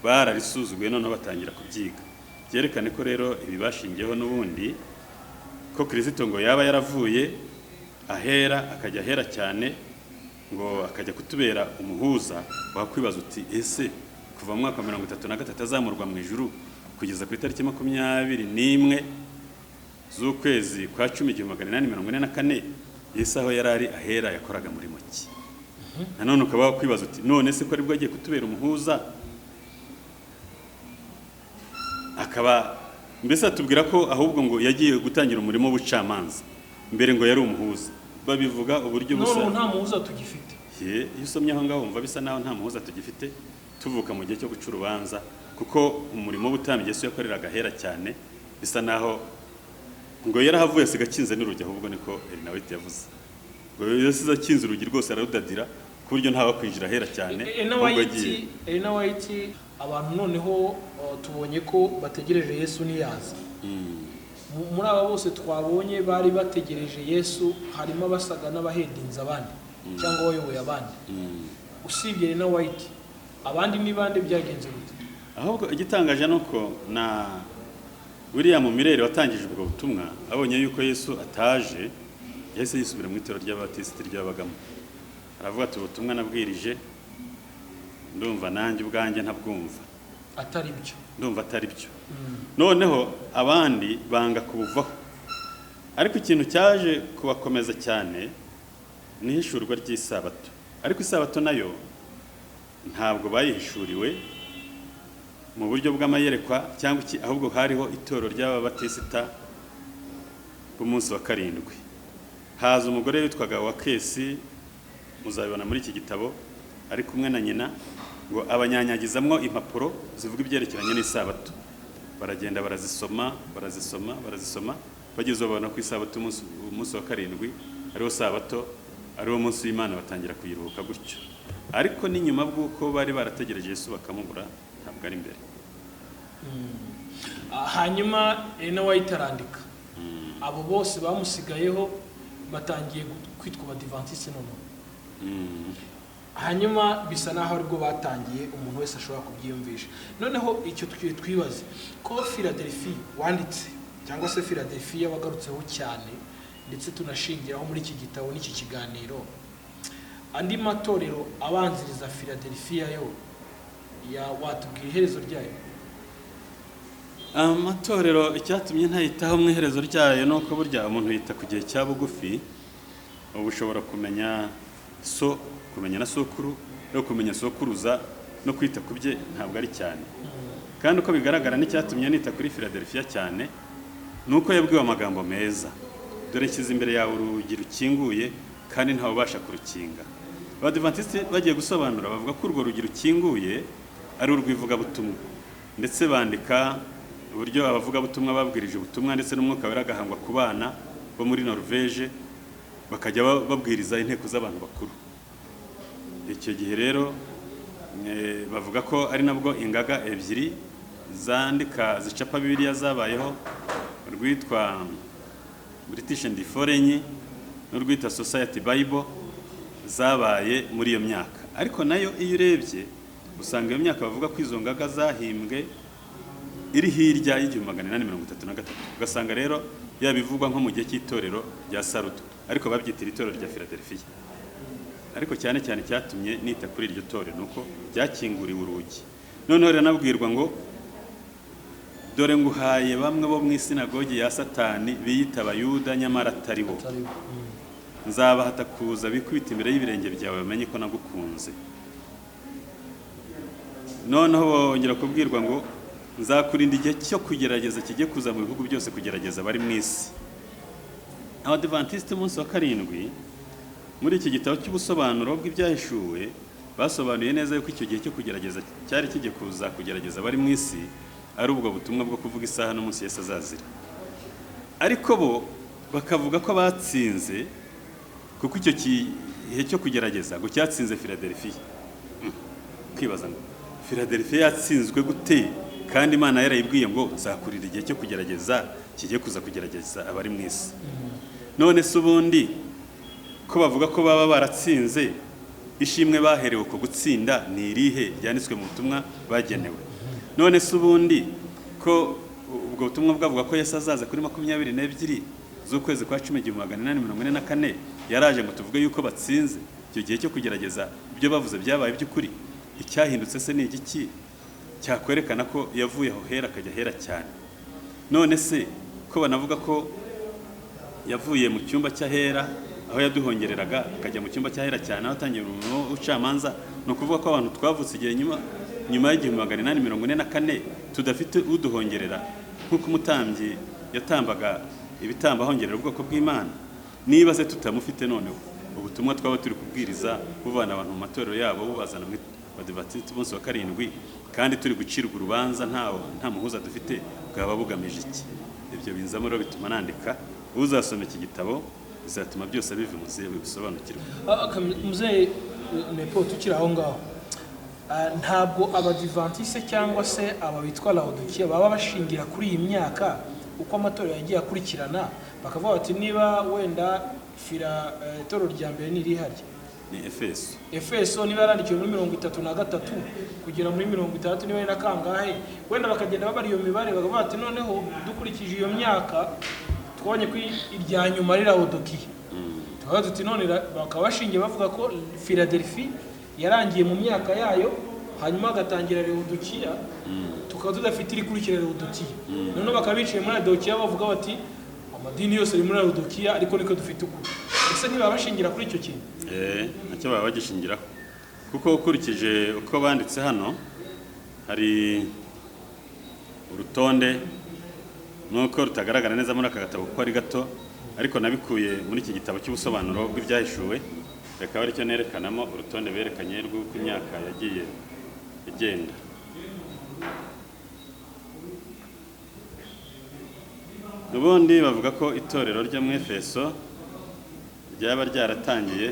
A: bararisuzuguye, noneho batangira kubyiga. Byerekane ko rero ibi bashingiyeho n'ubundi ko Kirisito ngo yaba yaravuye ahera akajya ahera cyane, ngo akajya kutubera umuhuza. Wakwibaza uti: "Ese kuva mu mwaka wa 33 azamurwa mu ijuru kugeza ku itariki 21 z'ukwezi kwa cumi 1844, Yesu aho yari ari ahera yakoraga murimo ki?" Nanone ukaba wakwibaza uti: "None se ko aribwo agiye kutubera umuhuza, akaba mbese atubwira ko ahubwo ngo yagiye gutangira umurimo w'ubucamanza, mbere ngo yari umuhuza?" Babivuga uburyo
B: None
A: busa.
B: ubu nta muhuza tugifite.
A: Ye, iyo usomye aho ngaho wumva bisa naho nta muhuza tugifite, tuvuka mu gihe cyo guca urubanza, kuko umurimo w'ubutambyi Yesu yakoreraga ahera cyane, bisa naho ngo yarahavuye asiga akinze n'urugi. Ahubwo niko Ellen White yavuze, ngo yasize akinze urugi rwose, ararudadira ku buryo ntawakwinjira ahera cyane.
B: Ellen
A: Ahubwo
B: White
A: agiye
B: Ellen White, abantu noneho tubonye ko bategereje Yesu ntiyaza. Muri aba bose twabonye bari bategereje Yesu, harimo abasaga n'abahedinze abandi cyangwa bayoboye abandi. Usibye Ellen White, abandi ni bande? Byagenze gute?
A: Ahubwo igitangaje ni uko na William Miller watangije ubwo butumwa, abonye yuko Yesu ataje, yahise yisubira mu itorero ry'Ababatisiti ryabagamo. Aravuga ati: "Ubutumwa nabwirije ndumva nanjye ubwanjye ntabwumva."
B: Atari byo.
A: "Ndumva atari byo." Noneho abandi banga kubuvaho, ariko ikintu cyaje kubakomeza cyane ni ihishurwa ry'isabato. Ariko isabato nayo ntabwo bayihishuriwe mu buryo bw'amayerekwa cyangwa iki, ahubwo hariho itorero ry'Ababatisita b'umunsi wa karindwi. Haza umugore witwaga wa Kesi, muzabibona muri iki gitabo, ari kumwe na nyina, ngo abanyanyagizamwo impapuro zivuga ibyerekeranye n'isabato. Baragenda barazisoma, barazisoma, barazisoma, bageze babona ko isabato umunsi wa karindwi ariwo sabato, ariwo munsi w'Imana, batangira kuyiruhuka gutyo. Ariko n'inyuma bw'uko bari barategereje Yesu bakamubura, ntabwo ari imbere.
B: Hanyuma Ellen White arandika, abo bose bamusigayeho batangiye kwitwa Abadivantisite noneho. Hanyuma bisa naho aribwo batangiye, umuntu wese ashobora kubyiyumvisha. Noneho icyo twibaze ko Philadelphia wanditse, cyangwa se Philadelphia wagarutseho cyane, ndetse tunashingiraho muri iki gitabo n'iki kiganiro, andi matorero abanziriza Philadelphia yo ya watubwira iherezo ryayo?
A: Amatorero, icyatumye ntayitaho mu iherezo ryayo ni uko burya umuntu yita ku gihe cya bugufi. Uba ushobora kumenya so, kumenya na sokuru, no kumenya sokuruza, no kwita ku bye ntabwo ari cyane. Kandi uko bigaragara, n'icyatumye nita kuri Philadelphia cyane ni uko yabwiwe amagambo meza: "Dore nshyize imbere yawe urugi rukinguye kandi ntawe ubasha kurukinga." Abadivantisiti bagiye gusobanura, bavuga ko urwo rugi rukinguye ari urw'ivugabutumwa, ndetse bandika uburyo abavugabutumwa babwirije ubutumwa, ndetse n'Umwuka Wera agahangwa ku bana bo muri Norvège, bakajya babwiriza inteko z'abantu bakuru. Icyo gihe rero bavuga ko ari nabwo ingaga ebyiri zandika zicapa Bibiliya zabayeho, urwitwa British and Foreign n'urwitwa Society Bible, zabaye muri iyo myaka. Ariko nayo iyo urebye usanga iyo myaka bavuga ko izo ngaga zahimbwe iri hirya y'1833. Ugasanga rero yaba ivugwa nko mu gihe cy'itorero rya Sarudo, ariko babyitira itorero rya Philadelphia. Ariko cyane cyane cyatumye nita kuri iryo torero ni uko ryakinguriwe urugi, noneho riranabwirwa ngo: "Dore nguhaye bamwe bo mu isinagogi ya Satani, biyita Abayuda nyamara atari bo."
B: Atari bo.
A: "Nzabahata kuza bikubita imbere y'ibirenge byawe, bamenye ko nagukunze." Noneho bongera kubwirwa ngo: "Nzakurinda igihe cyo kugerageza kijye kuza mu bihugu byose kugerageza abari mu isi." Abadivantisiti umunsi wa karindwi, muri iki gitabo cy'ubusobanuro bw'ibyahishuwe, basobanuye neza yuko icyo gihe cyo kugerageza cyari kigiye kuza kugerageza abari mu isi ari ubwo butumwa bwo kuvuga isaha n'umunsi Yesu azazira. Ariko bo bakavuga ko batsinze, kuko icyo gihe cyo kugerageza ngo cyatsinze Philadelphia. Kwibaza ngo Philadelphia yatsinzwe gute kandi Imana yarayibwiye ngo nzakurira igihe cyo kugerageza kigiye kuza kugerageza abari mu isi? None se ubundi ko bavuga ko baba baratsinze, ishimwe baherewe ku gutsinda ni irihe ryanditswe mu butumwa bagenewe? None se ubundi ko ubwo butumwa bwavuga ko Yesu azaza kuri 22 z'ukwezi kwa 10 1844, yaraje ngo tuvuge yuko batsinze icyo gihe cyo kugerageza, ibyo bavuze byabaye by'ukuri? Icyahindutse se ni igiki cyakwerekana ko yavuye aho hera akajya hera cyane? None se ko banavuga ko yavuye mu cyumba cy'ahera aho yaduhongereraga akajya mu cyumba cy'ahera cyane aho atangiye umurimo w'ubucamanza, ni ukuvuga ko abantu twavutse igihe nyuma y'1844 tudafite uduhongerera nk'uko umutambyi yatambaga ibitambo ahongerera ubwoko bw'Imana? Niba se tutamufite, noneho ubutumwa twaba turi kubwiriza buvana abantu mu matorero yabo bubazana mu Badiventiste umunsi wa karindwi, kandi turi gucirwa urubanza nta muhuza dufite, bwaba bugamije iki? Ibyo binzamo rero bituma nandika. Uzasoma iki gitabo bizatuma byose biva imuzi bisobanukirwa.
B: Muzehe Nepo, tukiri aho ngaho, ntabwo Abadivantiste cyangwa se aba bitwa Laodikiya baba bashingira kuri iyi myaka uko amatorero yagiye akurikirana, bakavuga bati niba wenda fira itorero rya mbere ni iriharya?
A: Ni Efeso.
B: Efeso niba yarandikiwe muri 33 kugera muri 60 niba ari na kangahe wenda, bakagenda babara iyo mibare bakavuga bati noneho dukurikije iyo myaka twabonye ko irya nyuma ari Laodikiya, tukavuga tuti none bakaba bashingiye bavuga ko Philadelphie yarangiye mu myaka yayo, hanyuma hagatangira Laodikiya, tukaba tudafite irikurikira Laodikiya. Noneho bakaba bicaye muri Laodikiya bavuga bati amadini yose ari muri Laodikiya, ariko niko dufite ukuri. Ese ntibaba bashingira kuri icyo kintu?
A: Nacyo baba bagishingiraho, kuko ukurikije uko banditse hano hari urutonde, nuko rutagaragara neza muri aka gatabo kuko ari gato, ariko nabikuye muri iki gitabo cy'ubusobanuro bw'ibyahishuwe, reka aricyo nerekanamo urutonde berekanye rw'uko imyaka yagiye igenda. Ubundi bavuga ko itorero ryo mu Efeso ryaba ryaratangiye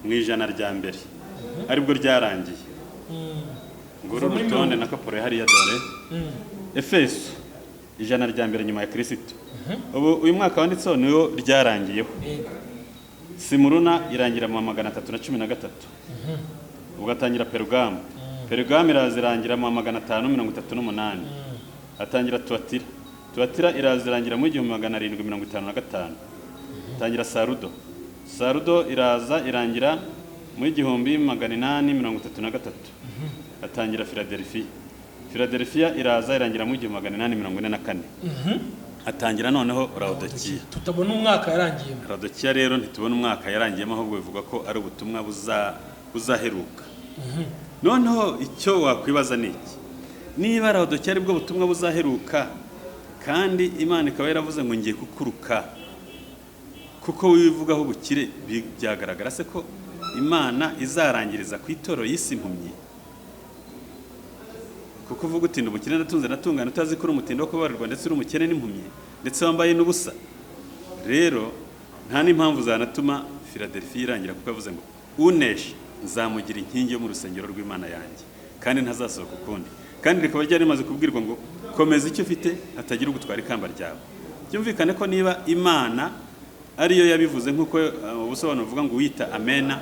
A: mu ijana rya mbere, aribwo ryarangiye. Nguru urutonde na kaporo hariya, dore Efeso ijana rya mbere nyuma ya Kristo. Ubu uyu mwaka wanditseho niwo ryarangiyeho. Simuruna irangira mu 313, ugatangira Perugamo. Perugamo irazirangira mu 538, atangira Tuatira. Tuatira irazirangira mu 1755, atangira Sarudo. Sarudo iraza irangira mu 1833, atangira Philadelphia. Philadelphia iraza irangira mu 1844, atangira noneho Laodikiya.
B: Tutabona umwaka yarangiyemo.
A: Laodikiya rero ntitubona umwaka yarangiyemo, ahubwo bivuga ko ari ubutumwa buzaheruka. Noneho icyo wakwibaza ni iki: niba Laodikiya aribwo butumwa buzaheruka, kandi Imana ikaba yaravuze ngo ngiye kukuruka kuko wivugaho ubukire, byagaragara se ko Imana izarangiriza ku itorero y'isi impumyi? Kuko uvuga uti umukene ndatunze natungana, utazi ko uri umutindi wo kubabarirwa, ndetse uri umukene n'impumyi, ndetse wambaye n'ubusa. Rero nta n'impamvu zanatuma Philadelphia irangira, kuko yavuze ngo unesha nzamugira inkingi yo mu rusengero rw'Imana yanjye, kandi ntazasohoka ukundi. Kandi rikaba ryari rimaze kubwirwa ngo komeza icyo ufite hatagira ugutwara ikamba ryawe. Byumvikane ko niba Imana ariyo yabivuze, nk'uko ubusobanuro buvuga ngo wita amena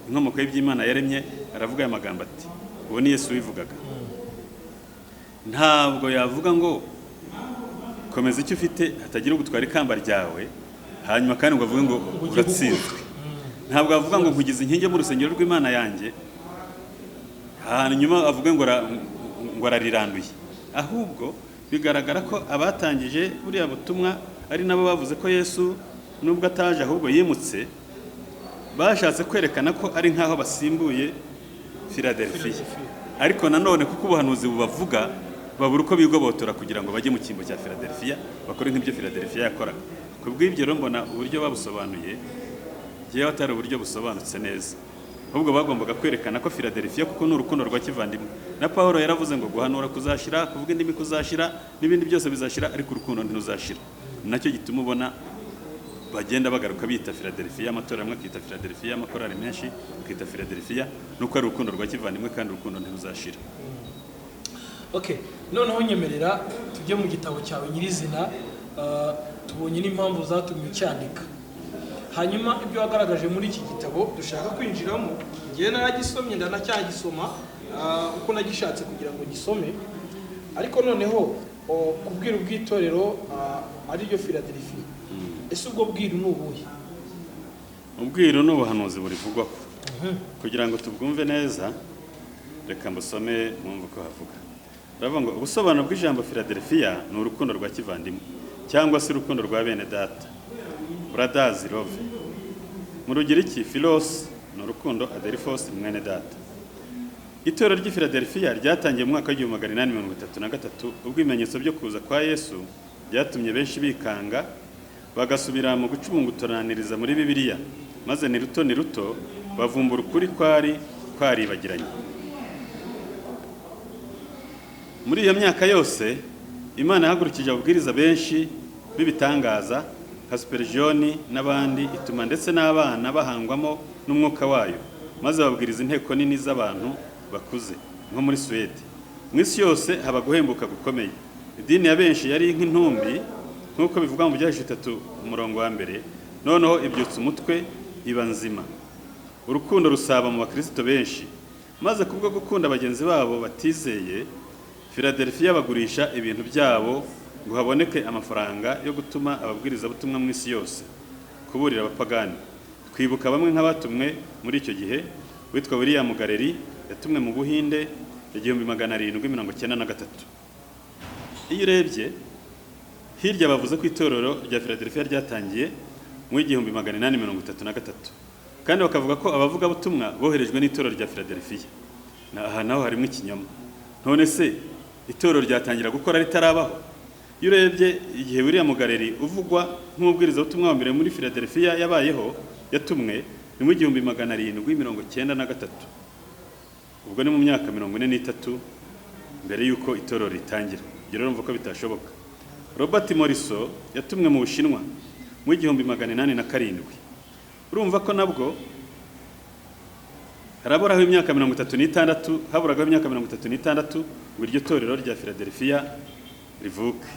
A: inkomoko y'iby'Imana yaremye, aravuga aya magambo ati uwo ni Yesu wivugaga. Ntabwo yavuga ngo komeza icyo ufite hatagira ugutwara ikamba ryawe, hanyuma kandi ngo avuge ngo uratsinzwe. Ntabwo avuga ngo nkugize inkingi mu rusengero rw'Imana yanjye, hanyuma avuge ngo arariranduye. Ahubwo bigaragara ko abatangije buriya butumwa ari nabo bavuze ko Yesu nubwo ataje ahubwo yimutse, bashatse kwerekana ko ari nkaho basimbuye Philadelphia. Ariko nanone kuko ubuhanuzi bubavuga, babura uko bigobotora kugira ngo bajye mu cyimbo cya Philadelphia, bakore nk'ibyo Philadelphia yakoraga. Ku bw'ibyo rero mbona uburyo babusobanuye yewe atari uburyo busobanutse neza, ahubwo bagombaga kwerekana ko Philadelphia kuko ni urukundo rwa kivandimwe. Na Paulo yaravuze ngo guhanura kuzashira, kuvuga indimi kuzashira, n'ibindi byose bizashira, ariko urukundo ntiruzashira. Nacyo gituma ubona Bagenda bagaruka bita Philadelphia, amatorero amwe akita Philadelphia, amakorali menshi akita Philadelphia, nuko ari urukundo rwa kivandimwe, kandi urukundo ntiruzashira.
B: Okay, noneho nyemerera tujye mu gitabo cyawe nyirizina. Tubonye n'impamvu zatumye ucyandika, hanyuma ibyo wagaragaje muri iki gitabo dushaka kwinjiramo. Ngewe naragisomye, ndanacyagisoma uko nagishatse kugira ngo gisome, ariko noneho kubwira ubw'itorero ariryo Philadelphia, ese ubwo bwiru ni ubuhe?
A: Ubwiru ni ubuhanuzi burivugwaho. Kugira ngo tubwumve neza, reka mbusome mwumve uko havuga. Baravuga ngo ubusobanuro bw'ijambo Philadelphia ni urukundo rwa kivandimwe cyangwa se urukundo rwa bene data, brothers love. Mu Rugiriki, philos ni urukundo, adelphos ni mwene data. Itorero ry'i Philadelphia ryatangiye mu mwaka wa 1833, ubwo ibimenyetso byo kuza kwa Yesu byatumye benshi bikanga, bagasubira mu gucunguturaniriza muri Bibiliya, maze ni ruto ni ruto bavumbura ukuri kwari kwaribagiranye. Muri iyo myaka yose, Imana yahagurukije ababwiriza benshi b'ibitangaza nka Spurgeon n'abandi, ituma ndetse n'abana bahangwamo n'umwuka wayo, maze babwiriza inteko nini z'abantu bakuze nko muri Suwede. Mu isi yose haba guhembuka gukomeye. Idini ya benshi yari nk'intumbi, nk'uko bivugwa mu Byahishuwe 3 umurongo wa 1, noneho ibyutsa umutwe iba nzima. Urukundo rusaba mu bakristo benshi, maze kubwo gukunda bagenzi babo batizeye, Philadelphia bagurisha ibintu byabo ngo haboneke amafaranga yo gutuma ababwirizabutumwa mu isi yose kuburira abapagani. Twibuka bamwe nk'abatumwe muri icyo gihe. Witwa William Galeri yatumwe mu Buhinde 1793. Iyo urebye hirya, bavuze ko itorero rya Philadelphia ryatangiye mu 1833, kandi bakavuga ko abavugabutumwa boherejwe n'itorero rya Philadelphia. Aha naho harimo ikinyoma. None se itorero ryatangira gukora ritarabaho? Iyo urebye igihe William Galeri uvugwa nk'umubwirizabutumwa wa mbere muri Philadelphia yabayeho, yatumwe ni mu 1793, ubwo ni mu myaka 43 mbere y'uko itorero ritangira. Ibyo rero urumva ko bitashoboka. Robert Moriso yatumwe mu Bushinwa mu 1807. Urumva ko nabwo haraburaho imyaka 36, haburagaho imyaka 36 ngo iryo torero rya Philadelphia rivuke.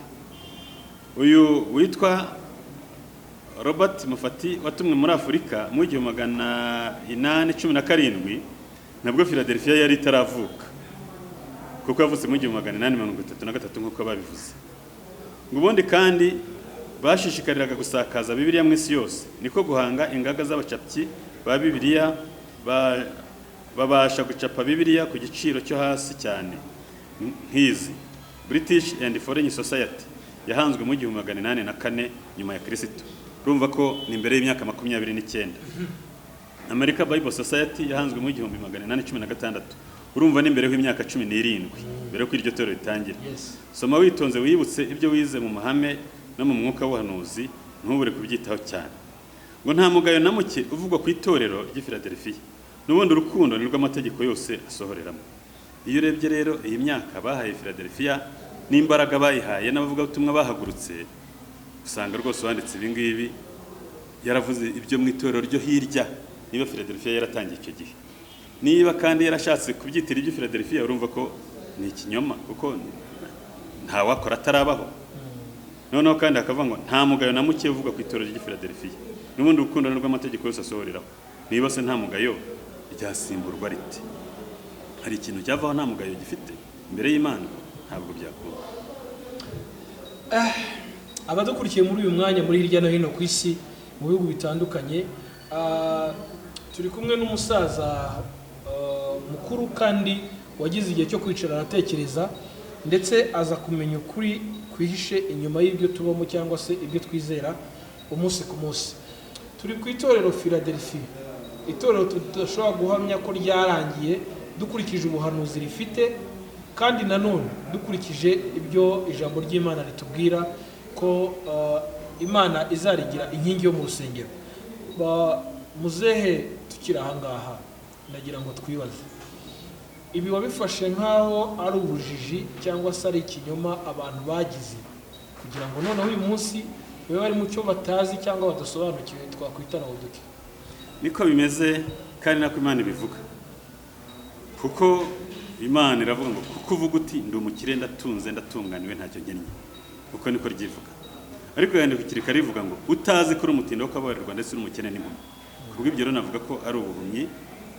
A: Uyu witwa Robert Mufati watumwe muri Afurika mu 1817, nabwo Philadelphia yari itaravuka, kuko yavutse mu 1833 nk'uko babivuze. Ngo ubundi kandi bashishikariraga gusakaza Bibiliya mu isi yose, niko guhanga ingaga z'abacapyi ba Bibiliya, babasha gucapa Bibiliya ku giciro cyo hasi cyane, nk'izi British and Foreign Society yahanzwe mu 1804 nyuma ya Kristo. Urumva ko ni imbere y'imyaka 29. America Bible Society yahanzwe mu 1816. Urumva ni imbere y'imyaka 17 mbere y'uko iryo torero ritangira. Soma witonze, wibutse ibyo wize mu mahame no mu mwuka w'ubuhanuzi, ntubure kubyitaho cyane. Ngo nta mugayo na muke uvugwa ku itorero ry'i Philadelphia. N'ubundi urukundo nirwo amategeko yose asohoreramo. Iyo urebye rero iyi myaka bahaye Philadelphia n'imbaraga bayihaye n'abavugabutumwa bahagurutse, usanga rwose uwanditse ibi ngibi yaravuze ibyo mu itorero ryo hirya, niba Philadelphia yaratangiye icyo gihe. Niba kandi yarashatse kubyitira ibyo Philadelphia, urumva ko ni ikinyoma, kuko ntawakora atarabaho. Noneho kandi hakavuga ngo nta mugayo na muke uvuga ku itorero ry'i Philadelphia. N'ubundi urukundo rw'amategeko yose asohoreraho. Niba se nta mugayo, ryasimburwa rite? Hari ikintu cyavaho nta mugayo gifite imbere y'Imana? Ntabwo byakunda.
B: Abadukurikiye muri uyu mwanya muri hirya no hino ku isi, mu bihugu bitandukanye, turi kumwe n'umusaza mukuru kandi wagize igihe cyo kwicara aratekereza, ndetse aza kumenya ukuri kwihishe inyuma y'ibyo tubamo cyangwa se ibyo twizera umunsi ku munsi. Turi ku itorero Philadelphia, itorero tudashobora guhamya ko ryarangiye dukurikije ubuhanuzi rifite, kandi nanone dukurikije ibyo ijambo ry'Imana ritubwira ko Imana izarigira inkingi yo mu rusengero. Muzehe, tukiri ahangaha, ndagira ngo twibaze: ibi wabifashe nk'aho ari ubujiji cyangwa se ari ikinyoma abantu bagize kugira ngo noneho uyu munsi Babe bari mu cyo batazi cyangwa badasobanukiwe twakwita Lawodokiya.
A: Niko bimeze kandi nako Imana ibivuga, kuko Imana iravuga ngo kuko uvuga uti ndi umukire, ndatunze, ndatunganiwe, ntacyo nkennye, uko niko ryivuga. Ariko yandikira ikarivuga ngo utazi ko uri umutindi wo kababarirwa ndetse uri umukene n'impumyi. Kubw'ibyo rero navuga ko ari ubuhumyi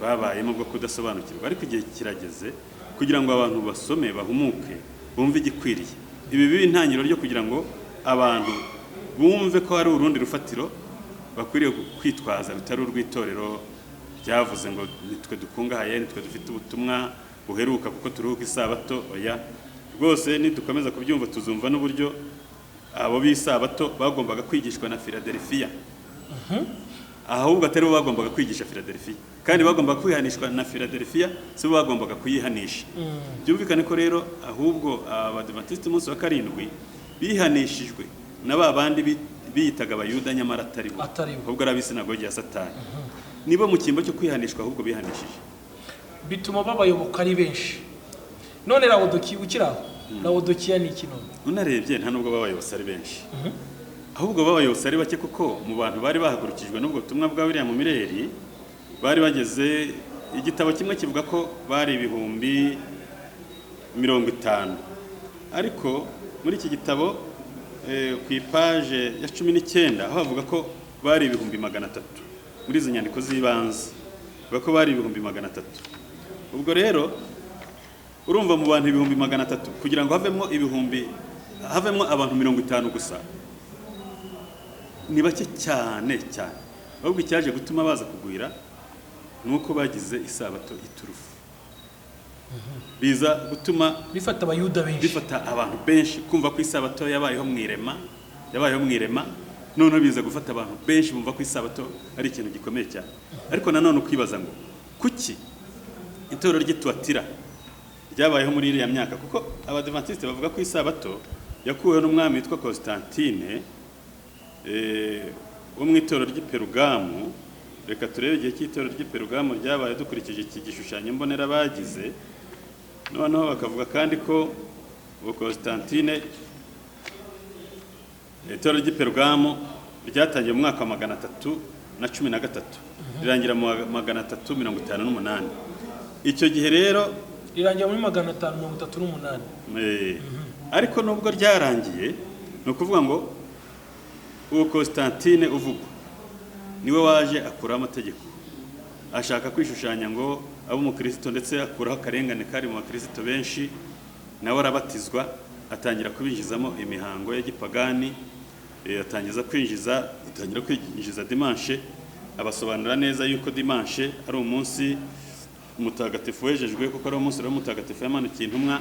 A: babayemo bwo kudasobanukirwa, ariko igihe kirageze kugira ngo abantu basome, bahumuke, bumve igikwiriye. Ibi bibe intangiriro ryo kugira ngo abantu bumve ko hari urundi rufatiro bakwiriye kwitwaza rutari urw'itorero ryavuze ngo nitwe dukungahaye, nitwe dufite ubutumwa buheruka kuko turuhuka isabato. Oya rwose, nidukomeza kubyumva tuzumva n'uburyo abo b'isabato bagombaga kwigishwa na Philadelphia, ahubwo atari bo bagombaga kwigisha Philadelphia, kandi bagombaga kwihanishwa na Philadelphia, si bo bagombaga kuyihanisha. Byumvikane ko rero ahubwo Abadivantisiti umunsi wa karindwi bihanishijwe na ba bandi biyitaga Abayuda nyamara atari bo,
B: Atari bo.
A: ahubwo ari ab'isinagogi ya Satani. Nibo mu cyimbo cyo kwihanishwa ahubwo bihanishije.
B: Bituma babayoboka ari benshi. None Lawodokiya, ukiri aho, Lawodokiya ni iki none?
A: Unarebye nta nubwo babayobotse ari benshi, ahubwo babayobotse ari bake, kuko mu bantu bari bahagurukijwe n'ubwo butumwa bwa William Miller bari bageze, igitabo kimwe kivuga ko bari 50,000, ariko muri iki gitabo ku ipaje ya 19 aho bavuga ko bari 300,000. Muri izo nyandiko z'ibanze bavuga ko bari 300,000. Ubwo rero urumva mu bantu 300,000 kugira ngo havemo abantu 50 gusa, ni bake cyane cyane. Ahubwo icyaje gutuma baza kugwira ni uko bagize isabato iturufu, biza gutuma
B: bifata Abayuda benshi,
A: bifata abantu benshi kumva ko isabato yabayeho mu irema, yabayeho mu irema. Noneho biza gufata abantu benshi bumva ko isabato ari ikintu gikomeye cyane. Ariko nanone ukibaza ngo kuki itorero ry'Ituwatira ryabayeho muri iriya myaka? Kuko Abadivantisite bavuga ko isabato yakuweho n'umwami witwa Constantine wo mu itorero ry'i Perugamu. Reka turebe igihe cy'itorero ry'i Perugamu ryabaye dukurikije iki gishushanyo mbonera bagize. Noneho bakavuga kandi ko uwo Constantine, itorero ry'i Perugamu ryatangiye mu mwaka wa 313 rirangira mu wa 358. Icyo gihe rero
B: rirangira muri 538.
A: Ariko nubwo ryarangiye, ni ukuvuga ngo uwo Constantine uvugwa niwe waje akuraho amategeko, ashaka kwishushanya ngo abe umukristo, ndetse akuraho akarengane kari mu bakristo benshi, nawe arabatizwa, atangira kubinjizamo imihango ya gipagani, atangira kwinjiza dimanche, abasobanurira neza yuko dimanche ari umunsi mutagatifu wejejwe, kuko ari umunsi rero mutagatifu yamanukiye intumwa.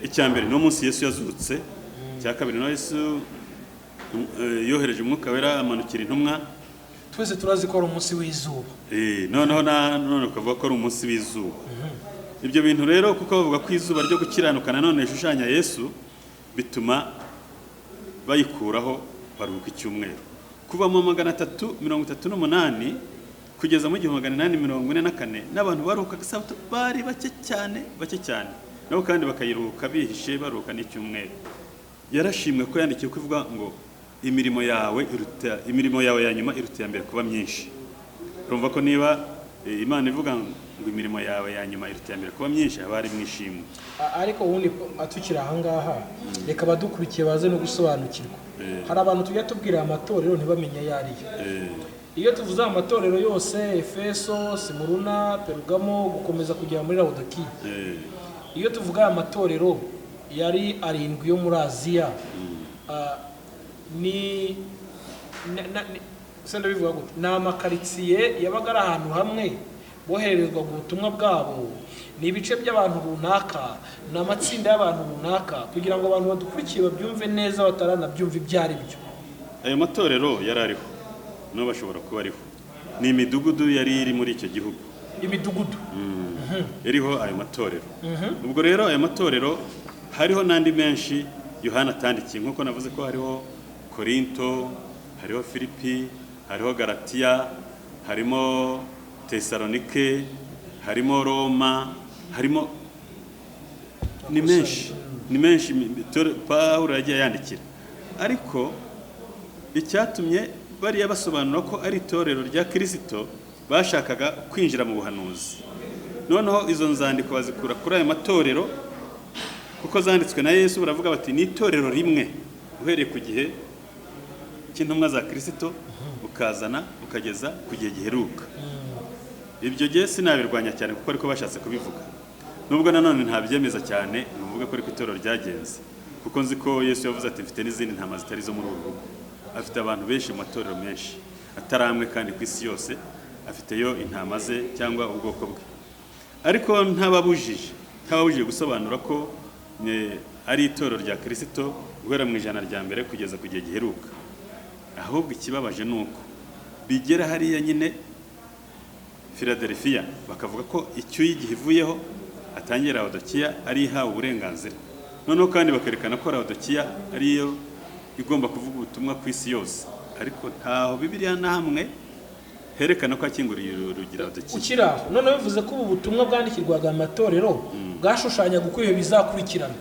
A: Icya mbere ni umunsi Yesu yazutse, icya kabiri ni Yesu yohereje Umwuka Wera amanukira intumwa.
B: Twese turazi ko ari umunsi w'izuba.
A: Noneho none ukavuga ko ari umunsi w'izuba. Ibyo bintu rero, kuko bavuga ko izuba ryo gukiranuka nanone rishushanya Yesu, bituma bayikuraho baruhuka icyumweru. Kuva mu 338 kugeza mu 1844 n'abantu baruhukaga isabato bari bake cyane, bake cyane, nabo kandi bakayiruhuka bihishe, baruhuka n'icyumweru. Yarashimwe ko yandikiwe kuvuga ngo imirimo yawe iruta, imirimo yawe ya nyuma iruta iya mbere kuba myinshi. Urumva ko niba Imana ivuga ngo imirimo yawe ya nyuma iruta iya mbere kuba myinshi, haba hari mwishimwe.
B: Ariko ubundi atukiri ahangaha, reka abadukurikiye baze no gusobanukirwa. Hari abantu tujya tubwira amatorero ntibamenye ayo ariyo. Iyo tuvuze amatorero yose, Efeso, Simuruna, Perugamo, gukomeza kugera muri Laodikiya, iyo tuvuga aya matorero yari arindwi yo muri Aziya, ni se ndabivuga gute, ni amakaritsiye yabaga ari ahantu hamwe bohererezwaga ubutumwa bwabo, ni ibice by'abantu runaka, ni amatsinda y'abantu runaka, kugira ngo abantu badukurikiye babyumve neza bataranabyumva ibyo ari byo?
A: Ayo matorero yari ariho, n'ubu ashobora kuba ariho. Ni imidugudu yari iri muri icyo gihugu.
B: Imidugudu.
A: Iriho ayo matorero. Ubwo rero ayo matorero hariho n'andi menshi Yohana atandikiye, nk'uko navuze ko hariho Korinto, hariho Filipi, hariho Galatiya, harimo Tesalonike, harimo Roma, harimo ni menshi, ni menshi Pawulo yagiye yandikira. Ariko Icyatumye bariya basobanura ko ari itorero rya Kirisito, bashakaga kwinjira mu buhanuzi. Noneho izo nzandiko bazikura kuri ayo matorero kuko zanditswe na Yesu. Baravuga bati ni itorero rimwe uhereye ku gihe cy'intumwa za Kirisito ukazana ukageza ku gihe giheruka. Ibyo gihe sinabirwanya cyane kuko ariko bashatse kubivuga, nubwo nanone ntabyemeza cyane ngo mvuge ko ariko itorero ryagenze, kuko nzi ko Yesu yavuze ati mfite n'izindi ntama zitari izo muri uru rugo. Afite abantu benshi mu matorero menshi atari amwe, kandi ku isi yose afiteyo intama ze cyangwa ubwoko bwe. Ariko ntababujije gusobanura ko ari itorero rya Kirisito guhera mu ijana rya mbere kugeza ku gihe giheruka. Ahubwo ikibabaje ni uko bigera hariya nyine Philadelphia bakavuga ko icyuyi igihe ivuyeho atangiye Laodikiya ari ihawe uburenganzira. Noneho kandi bakerekana ko Laodikiya ariyo igomba kuvuga ubutumwa ku isi yose, ariko ntaho Bibiliya na hamwe herekana ko akinguriye urugi Laodikiya.
B: Ukiri aho, noneho bivuze ko ubu butumwa bwandikirwaga amatorero bwashushanyaga uko ibihe bizakurikirana.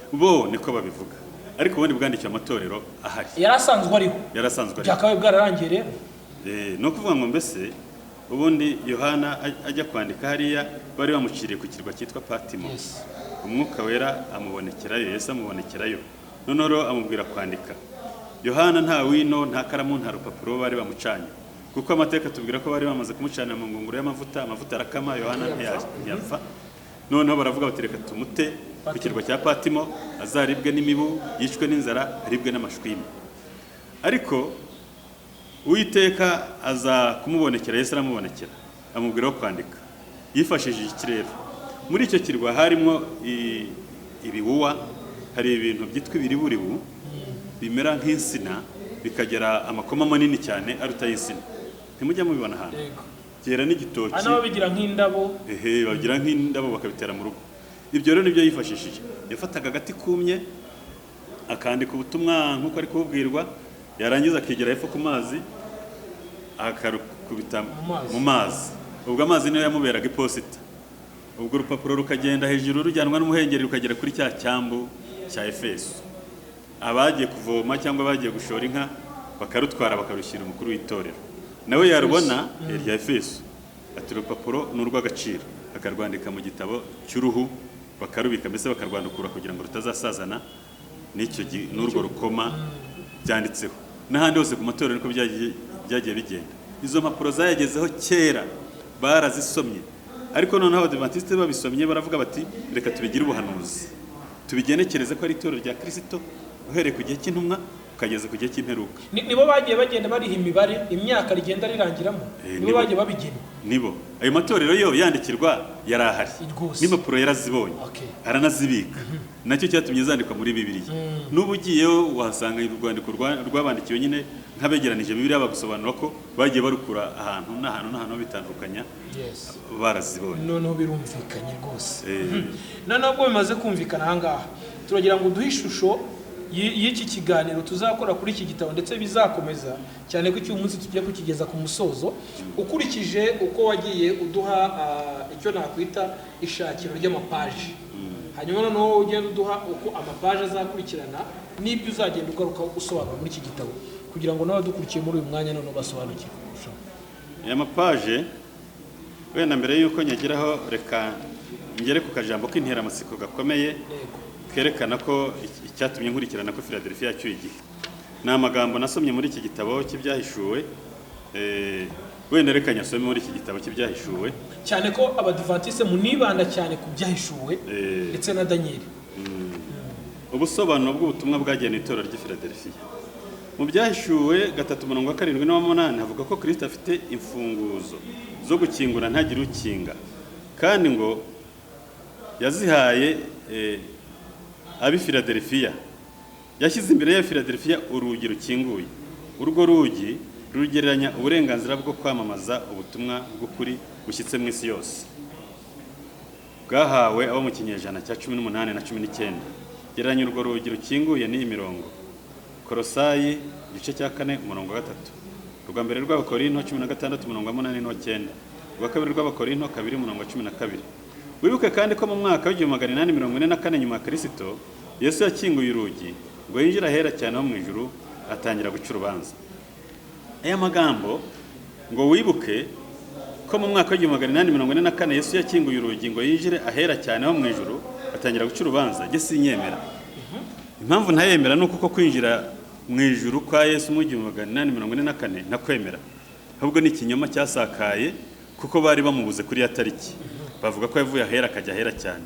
A: Bo niko babivuga, ariko ubundi bwandikiwe amatorero ahari.
B: Yari asanzwe ariho.
A: Yarasanzwe ariho.
B: Byakabaye bwararangiye rero.
A: Ni ukuvuga ngo mbese ubundi Yohana ajya kwandika hariya bari bamuciriye ku kirwa cyitwa Patimo. Umwuka Wera amubonekerayo, Yesu amubonekerayo, noneho rero amubwira kwandika. Yohana nta wino, nta karamu, nta rupapuro bari bamucanye, kuko amateka tubwira ko bari bamaze kumucana mu ngunguru y'amavuta, amavuta arakama, Yohana ntiyapfa. Noneho baravuga bati reka tumute ku kirwa cya Patimo, azaribwe n'imibu, yicwe n'inzara, aribwe n'amashwima. Ariko Uwiteka aza kumubonekera, Yesu aramubonekera, amubwira aho kwandika. Yifashishije ikirere. Muri icyo kirwa harimo ibiwuwa, hari ibintu byitwa ibiriburibu bimera nk'insina, bikagera amakoma manini cyane aruta y'insina. Ntimujya mubibona ahantu?
B: Yego.
A: Byera n'igitoki.
B: Hano babigira nk'indabo.
A: Ehe, bagira nk'indabo bakabitera mu rugo. Ibyo rero nibyo yifashishije. Yafataga agati kumye akandika ubutumwa nk'uko ari kububwirwa, yarangiza akigera hepfo ku mazi akarukubita
B: Mu mazi.
A: mu mazi. Ubwo amazi niyo yamuberaga iposita. Ubwo urupapuro rukagenda hejuru rujyanwa n'umuhengeri rukagera kuri cya cyambu cya Efeso. Abagiye kuvoma cyangwa bagiye gushora inka bakarutwara bakarushyira umukuru w'itorero, nawe yarubona rya Efeso ati urupapuro ni urw'agaciro, akarwandika mu gitabo cy'uruhu bakarubika, mbese bakarwandukura kugira ngo rutazasazana n'icyo n'urwo rukoma byanditseho. N'ahandi hose ku matorero niko byagiye bigenda. Izo mpapuro zayagezeho kera, barazisomye, ariko noneho Abadivantisite babisomye baravuga bati reka tubigire ubuhanuzi, tubigenekereze ko ari itorero rya Kirisito uhereye ku gihe cy'intumwa ukageza ku gihe cy'imperuka.
B: Nibo bagiye bagenda bariha imibare imyaka rigenda rirangiramo. Nibo
A: Nibo.
B: bagiye babigena.
A: Nibo. Ayo matorero yo yandikirwa yari ahari.
B: Rwose.
A: N'impapuro yarazibonye, aranazibika. Nacyo cyatumye zandikwa muri Bibiliya. N'ubu ugiyeyo wahasanga urwandiko rwabandikiwe nyine nk'abegeranije Bibiliya, bagusobanura ko bagiye barukura ahantu n'ahantu n'ahantu bitandukanya, barazibonye.
B: Noneho birumvikanye rwose. Noneho ubwo bimaze kumvikana aha ngaha, turagira ngo duhe ishusho y'iki kiganiro tuzakora kuri iki gitabo, ndetse bizakomeza cyane ko icy'uyu munsi tugiye kukigeza ku musozo. Ukurikije uko wagiye uduha icyo nakwita ishakiro ry'amapaji, hanyuma noneho ugenda uduha uko amapaji azakurikirana n'ibyo uzagenda ugaruka usobanura muri iki gitabo, kugira ngo n'abadukurikiye muri uyu mwanya noneho basobanukirwe kurushaho.
A: Aya mapaje, wenda mbere y'uko nyageraho, reka ngere ku kajambo k'interamatsiko gakomeye kerekana ko icyatumye nkurikirana ko Philadelphia yacyuye igihe. Ni amagambo nasomye muri iki gitabo cy'Ibyahishuwe. Wenda reka nyasome muri iki gitabo cy'Ibyahishuwe.
B: Cyane ko Abadivantisite munibanda cyane ku Byahishuwe ndetse na Daniyeli.
A: Ubusobanuro bw'ubutumwa bwagenewe itorero ry'i Philadelphia. Mu Byahishuwe 3:7 n'uwa 8 havuga ko Kristo afite imfunguzo zo gukingura ntagire ukinga, kandi ngo yazihaye ab'i Philadelphia. Yashyize imbere ya Philadelphia urugi rukinguye. Urwo rugi rugereranya uburenganzira bwo kwamamaza ubutumwa bw'ukuri bushyitse mu isi yose, bwahawe abo mu kinyejana cya 18 na 19. Gereranya urwo rugi rukinguye n'iyi mirongo: Korosayi igice cya 4 umurongo wa 3, urwa mbere rw'Abakorinto 16 umurongo wa 8 n'uwa 9, urwa kabiri rw'Abakorinto 2 umurongo wa 12. Wibuke kandi ko mu mwaka w'1844 nyuma ya Kirisito, Yesu yakinguye urugi ngo yinjire ahera cyane ho mu ijuru. atangira guca urubanza. Aya magambo ngo wibuke ko mu mwaka w'1844 Yesu yakinguye urugi ngo yinjire ahera cyane ho mu ijuru atangira guca urubanza, njye sinyemera. Impamvu ntayemera ni uko kwinjira mu ijuru kwa Yesu mu 1844 ntakwemera, ahubwo ni ikinyoma cyasakaye kuko bari bamubuze kuri ya tariki, bavuga ko yavuye ahera akajya ahera cyane.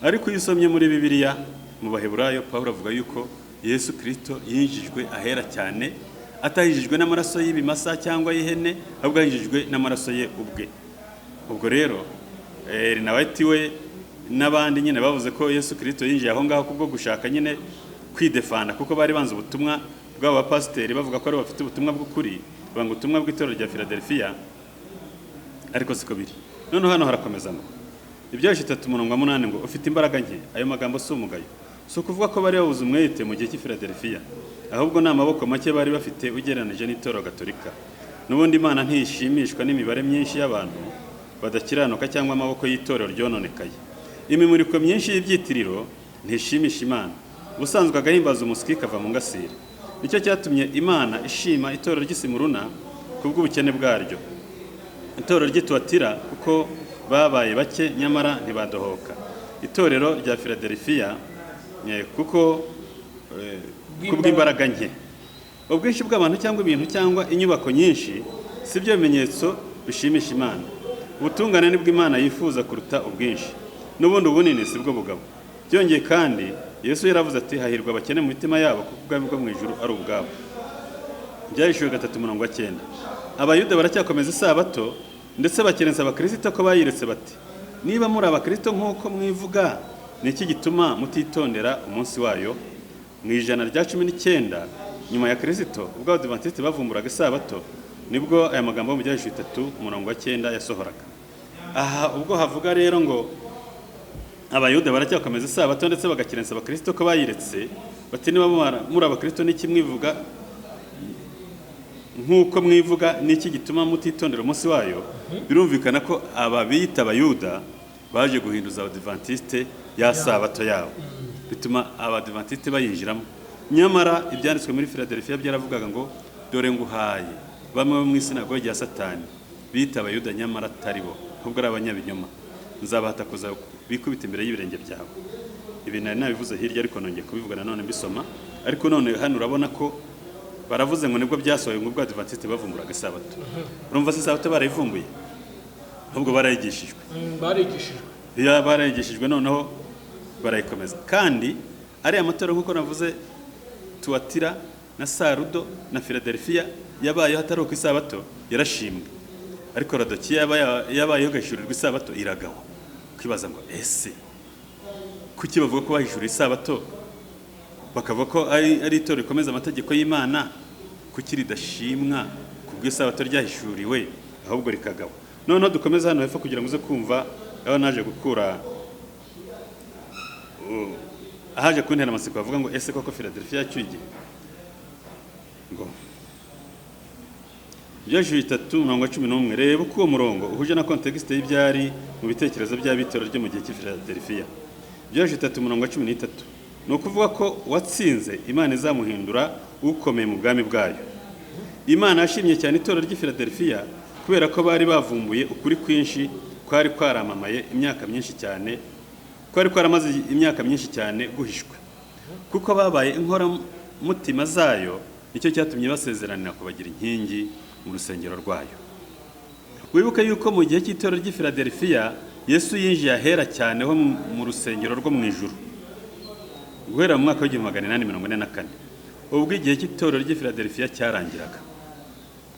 A: Ariko iyo usomye muri Bibiliya mu Baheburayo, Pawulo avuga yuko Yesu Kristo yinjijwe ahera cyane, atahijijwe n'amaraso y'ibimasa cyangwa y'ihene, ahubwo yinjijwe n'amaraso ye ubwe. Ubwo rero Ellen White we n'abandi nyine bavuze ko Yesu Kristo yinjiye aho ngaho kubwo gushaka nyine kwidefanda, kuko bari banze ubutumwa bw'abo bapasiteri bavuga ko ari bafite ubutumwa bw'ukuri, banga ubutumwa bw'itorero rya Philadelphia, ariko siko biri. Noneho hano harakomeza ngo Ibyahishuwe 3:8 ngo ufite imbaraga nke. Ayo magambo si umugayo, si ukuvuga ko bari babuze umwete mu gihe cy'i Philadelphia, ahubwo ni amaboko make bari bafite ugereranije n'itorero gatolika. N'ubundi Imana ntishimishwa n'imibare myinshi y'abantu badakiranuka cyangwa amaboko y'itorero ryononekaye. Imimuriko myinshi y'ibyitiriro ntishimisha Imana. Ubusanzwe agahimbaza umusyi kava mu ngasire. Nicyo cyatumye Imana ishima itorero ry'i Simuruna kubw'ubukene bwaryo, itorero ry'i Tuwatira kuko babaye bake nyamara ntibadohoka, itorero rya Philadelphia kuko kubw'imbaraga nke. Ubwinshi bw'abantu cyangwa ibintu cyangwa inyubako nyinshi si byo bimenyetso bishimisha Imana. Ubutungane nibwo Imana yifuza kuruta ubwinshi, n'ubundi ubunini si bwo bugabo. Byongeye kandi Yesu yaravuze ati hahirwa abakene mu mitima yabo, kuko ubwami bwo mu ijuru ari ubwabo. Ibyahishuwe 3:9. Abayuda baracyakomeza isabato, ndetse bakerensa abakirisito ko bayiretse, bati niba muri abakirisito nk'uko mwivuga, ni iki gituma mutitondera umunsi wayo? Mu 119 nyuma ya Kirisito, ubwo Abadivantisiti bavumburaga isabato, nibwo aya magambo yo mu Byahishuwe 3:9 yasohoraga. Aha ubwo havuga rero ngo Abayuda baracyakomeza isabato ndetse bagakerensa abakirisito ko bayiretse, bati niba muri abakirisito n'iki mwivuga nk'uko mwivuga, n'iki gituma mutitondera umunsi wayo? Birumvikana ko aba biyita Abayuda baje guhinduza Abadivantisite ya sabato yabo, bituma Abadivantisite bayinjiramo. Nyamara ibyanditswe muri Philadelphia byaravugaga ngo dore nguhaye bamwe bo mu isinagogi ya Satani bita Abayuda nyamara atari bo, ahubwo ari abanyabinyoma, nzabahata kuza bikubita imbere y'ibirenge byawe. Ibi nari nabivuze hirya, ariko nongeye kubivuga nanone mbisoma. Ariko none hano urabona ko baravuze ngo nibwo byasohoye ngo ubwo Abadivantisite bavumburaga isabato. Urumva se isabato barayivumbuye? Ahubwo barayigishijwe.
B: Barigishijwe.
A: Iyo barayigishijwe noneho barayikomeza. Kandi ariya matorero nk'uko navuze, Tuwatira na Sarudo na Philadelphia, yabayeho atari uko isabato yarashimwe, ariko Laodikiya yabayeho igashyurirwa isabato iragawa. Ukibaza ngo ese kuki bavuga ko bahishuriye isabato, bakavuga ko ari itorero rikomeza amategeko y'Imana, kuki ridashimwa ku bw'isabato ryahishuriwe ahubwo rikagawa? Noneho dukomeze hano hepfo kugira ngo uze kumva aho naje gukura ahaje kuntera amatsiko bavuga ngo ese koko Philadelphia yacyuye igihe? Ngo Ibyahishuwe 3:11. Reba uko uwo murongo uhuje na contexte y'ibyari mu bitekerezo by'abitorero ryo mu gihe cy'i Philadelphia. Ibyahishuwe 3:13 ni ukuvuga ko uwatsinze Imana izamuhindura ukomeye mu bwami bwayo. Imana yashimye cyane itorero ry'i Philadelphia kubera ko bari bavumbuye ukuri kwinshi kwari kwaramamaye imyaka myinshi cyane, kwari kwaramaze imyaka myinshi cyane guhishwe. Kuko babaye inkoramutima zayo, nicyo cyatumye basezeranira kubagira inkingi mu rusengero rwayo. Wibuke yuko mu gihe cy'itorero ry'i Philadelphia Yesu yinjiye ahera cyane ho mu rusengero rwo mu ijuru guhera mu mwaka w'1844, ubwo igihe cy'itorero ry'i Philadelphia cyarangiraga.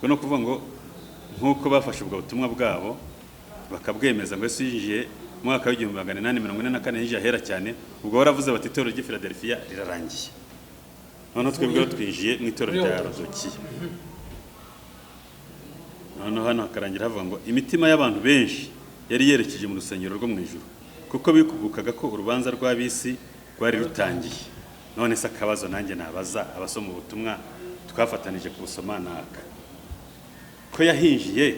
A: Ubwo ni ukuvuga ngo nk'uko bafashe ubwo butumwa bwabo bakabwemeza ngo Yesu yinjiye mu mwaka w'1844, yinjiye ahera cyane, ubwo baravuze bati itorero ry'i Philadelphia rirarangiye, noneho twebwe rero twinjiye mu itorero rya Laodikiya. Noneho hano hakarangira havuga ngo imitima y'abantu benshi yari yerekeje mu rusengero rwo mu ijuru, kuko bikugukaga ko urubanza rw'ab'isi rwari rutangiye. None se akabazo nanjye nabaza abasoma ubutumwa twafatanije kubusoma naka ko yahinjiye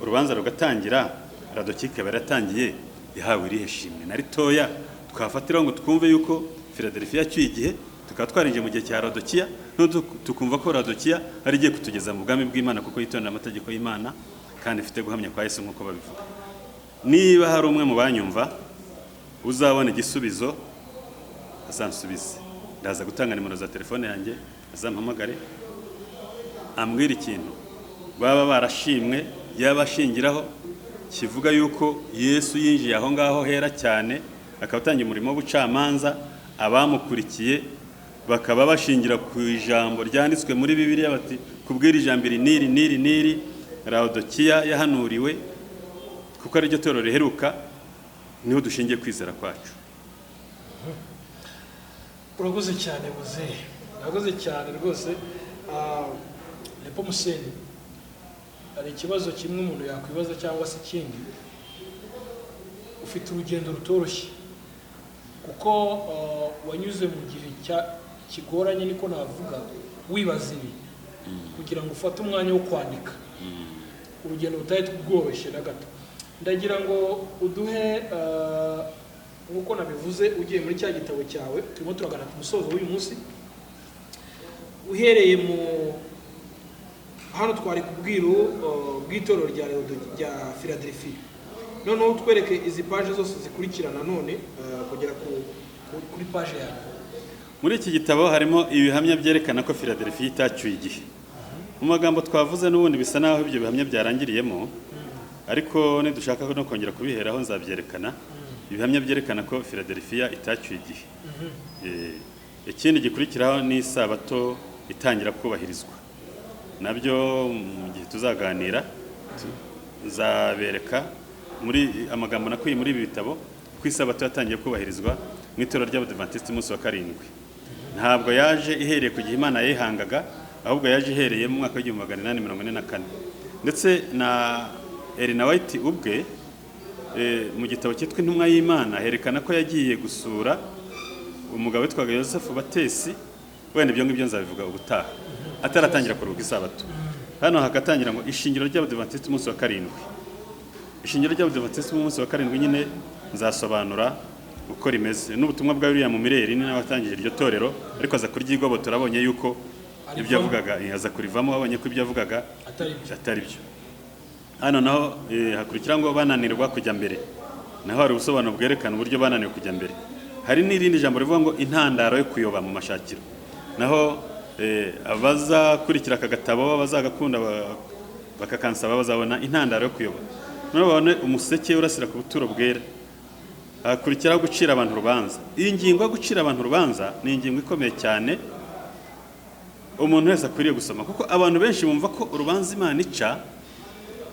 A: urubanza rugatangira, Laodikiya ikaba yaratangiye, yahawe irihe shimwe na ritoya twafatiraho ngo twumve yuko Philadelphia yacyuye igihe Tukaba twarinjiye mu gihe cya Laodikiya, noneho tukumva ko Laodikiya ari igiye kutugeza mu bwami bw'Imana, kuko yitondera amategeko y'Imana kandi ifite guhamya kwa Yesu nk'uko babivuga. Niba hari umwe mu banyumva uzabona igisubizo, azansubize. Ndaza gutanga nimero za telefone yanjye, azampamagare ambwira ikintu baba barashimwe yaba ashingiraho kivuga yuko Yesu yinjiye aho ngaho hera cyane, akaba atangiye umurimo w'ubucamanza, abamukurikiye bakaba bashingira ku ijambo ryanditswe muri Bibiliya bati kubwira ijambo iri n'iri n'iri n'iri Laodikiya yahanuriwe, kuko ariryo torero riheruka, niho dushingiye kwizera kwacu.
B: Urakoze cyane muzehe, urakoze cyane rwose. Nepomuseni, hari ikibazo kimwe umuntu yakwibaza cyangwa se ikindi. Ufite urugendo rutoroshye kuko wanyuze mu gihe kigoranye, niko navuga, wibaza ibi kugira ngo ufate umwanya wo kwandika, urugendo rutari rworoshye na gato. Ndagira ngo uduhe, nk'uko nabivuze, ugiye muri cya gitabo cyawe, turimo turagana ku musozo w'uyu munsi, uhereye mu hano twari ku bwiru bw'itorero rya Philadelphia, noneho twereke izi paje zose zikurikirana none kugera kuri paje ya nyuma.
A: Muri iki gitabo harimo ibihamya byerekana ko Philadelphia itacyuye igihe. Mu magambo twavuze n'ubundi bisa naho ibyo bihamya byarangiriyemo, ariko nidushaka no kongera kubiheraho nzabyerekana, ibihamya byerekana ko Philadelphia itacyuye igihe. Ikindi gikurikiraho ni isabato itangira kubahirizwa, nabyo mu gihe tuzaganira nzabereka muri amagambo nakuye muri ibi bitabo ko isabato yatangiye kubahirizwa mu itorero ry'Abadivantisiti umunsi wa karindwi. Ntabwo yaje ihereye ku gihe Imana yayihangaga, ahubwo yaje ihereye mu mwaka w'1844. Ndetse na Elena White ubwe, mu gitabo cyitwa Intumwa y'Imana, herekana ko yagiye gusura umugabo witwaga Yosefu Batesi. Wenda ibyo ngibyo nzabivuga ubutaha, ataratangira kuruhuka isabato. Hano hagatangira ngo ishingiro ry'Abadivantisiti umunsi wa karindwi. Ishingiro ry'Abadivantisiti umunsi wa karindwi nyine nzasobanura uko rimeze n'ubutumwa bwa William Miller, ni nawe watangije iryo torero, ariko aza kuryigobotora abonye yuko ibyo yavugaga, aza kurivamo abonye ko ibyo yavugaga
B: atari byo.
A: Atari byo. Hano naho hakurikira ngo bananirwa kujya mbere, naho hari ubusobanuro bwerekana uburyo bananiwe kujya mbere. Hari n'irindi jambo rivuga ngo intandaro yo kuyoba mu mashakiro, naho abazakurikira aka gatabo, abazagakunda bakakansaba, bazabona intandaro yo kuyoba, noneho babone umuseke urasira ku buturo bwera. Hakurikiraho gucira abantu urubanza. Iyi ngingo yo gucira abantu urubanza ni ingingo ikomeye cyane umuntu wese akwiriye gusoma, kuko abantu benshi bumva ko urubanza Imana ica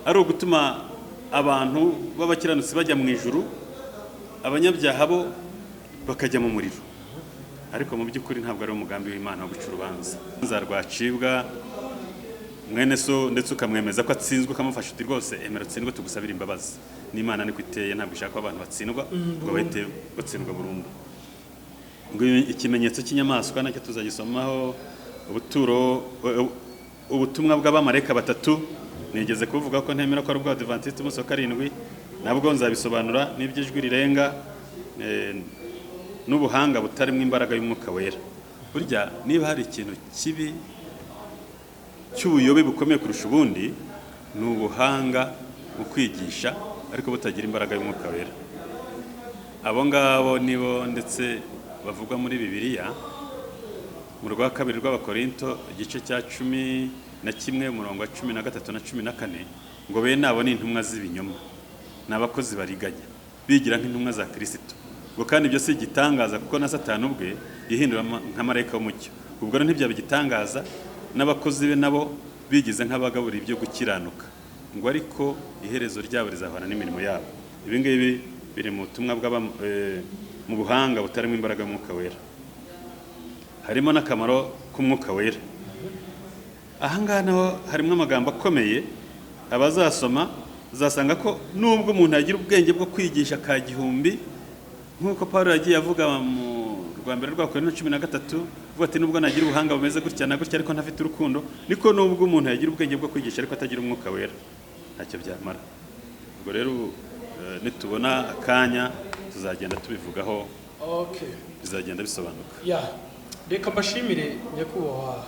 A: ari ugutuma abantu b'abakiranutsi bajya mu ijuru, abanyabyaha bo bakajya mu muriro. Ariko mu by'ukuri ntabwo ari umugambi w'Imana wo guca urubanza. Urubanza rwacibwa mwene so, ndetse ukamwemeza ko atsinzwe, ukamufasha uti rwose emera utsindwe tugusabire imbabazi. N'Imana niko iteye, ntabwo ishaka ko abantu batsindwa ngo bahite batsindwa burundu. Ngo ikimenyetso cy'inyamaswa nacyo tuzagisomaho. Ubuturo, ubutumwa bw'abamarayika batatu, nigeze kuvuga ko ntemera ko ari ubw'Abadivantisiti umunsi wa karindwi, nabwo nzabisobanura, n'iby'ijwi rirenga, n'ubuhanga butarimo imbaraga y'Umwuka Wera. Burya niba hari ikintu kibi cy'ubuyobe bukomeye kurusha ubundi, ni ubuhanga mu kwigisha ariko butagira imbaraga y'Umwuka Wera. Abo ngabo nibo ndetse bavugwa muri Bibiliya mu rwa kabiri rw'Abakorinto, igice cya 11, umurongo wa 13 na 14, ngo bene abo ni intumwa z'ibinyoma, ni abakozi bariganya bigira nk'intumwa za Kirisito. Ngo kandi ibyo si igitangaza, kuko na Satani ubwe yihindura nka marayika w'umucyo. Ubwo rero ntibyaba igitangaza n'abakozi be nabo bigize nk'abagabura ibyo gukiranuka, ngo ariko iherezo ryabo rizahwana n'imirimo yabo. Ibi ngibi biri mu butumwa mu buhanga butarimo imbaraga y'Umwuka Wera. Harimo n'akamaro k'Umwuka Wera. Aha ngaha naho harimo amagambo akomeye, abazasoma uzasanga ko nubwo umuntu yagira ubwenge bwo kwigisha ka gihumbi, nk'uko Paul yagiye avuga mu rwa mbere rwa Korinto 13, avuga ati nubwo nagira ubuhanga bumeze gutya na gutya ariko ntafite urukundo, niko nubwo umuntu yagira ubwenge bwo kwigisha ariko atagira Umwuka Wera ntacyo byamara. Ubwo rero nitubona akanya tuzagenda tubivugaho, bizagenda bisobanuka.
B: Ya. Reka mbashimire, nyakubahwa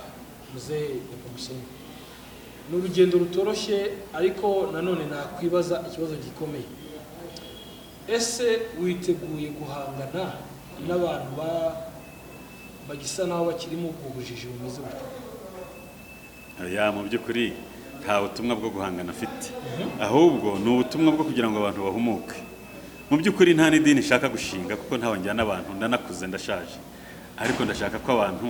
B: muzehe Nepomuseni. Ni urugendo rutoroshye, ariko nanone nakwibaza ikibazo gikomeye: ese witeguye guhangana n'abantu bagisa naho bakiri mu ubwo bujiji bumeze gutyo?
A: Oya, mu by'ukuri nta butumwa bwo guhangana afite, ahubwo ni ubutumwa bwo kugira ngo abantu bahumuke. Mu by'ukuri nta n'idini nshaka gushinga, kuko ntawe njyana abantu, ndanakuze, ndashaje, ariko ndashaka ko abantu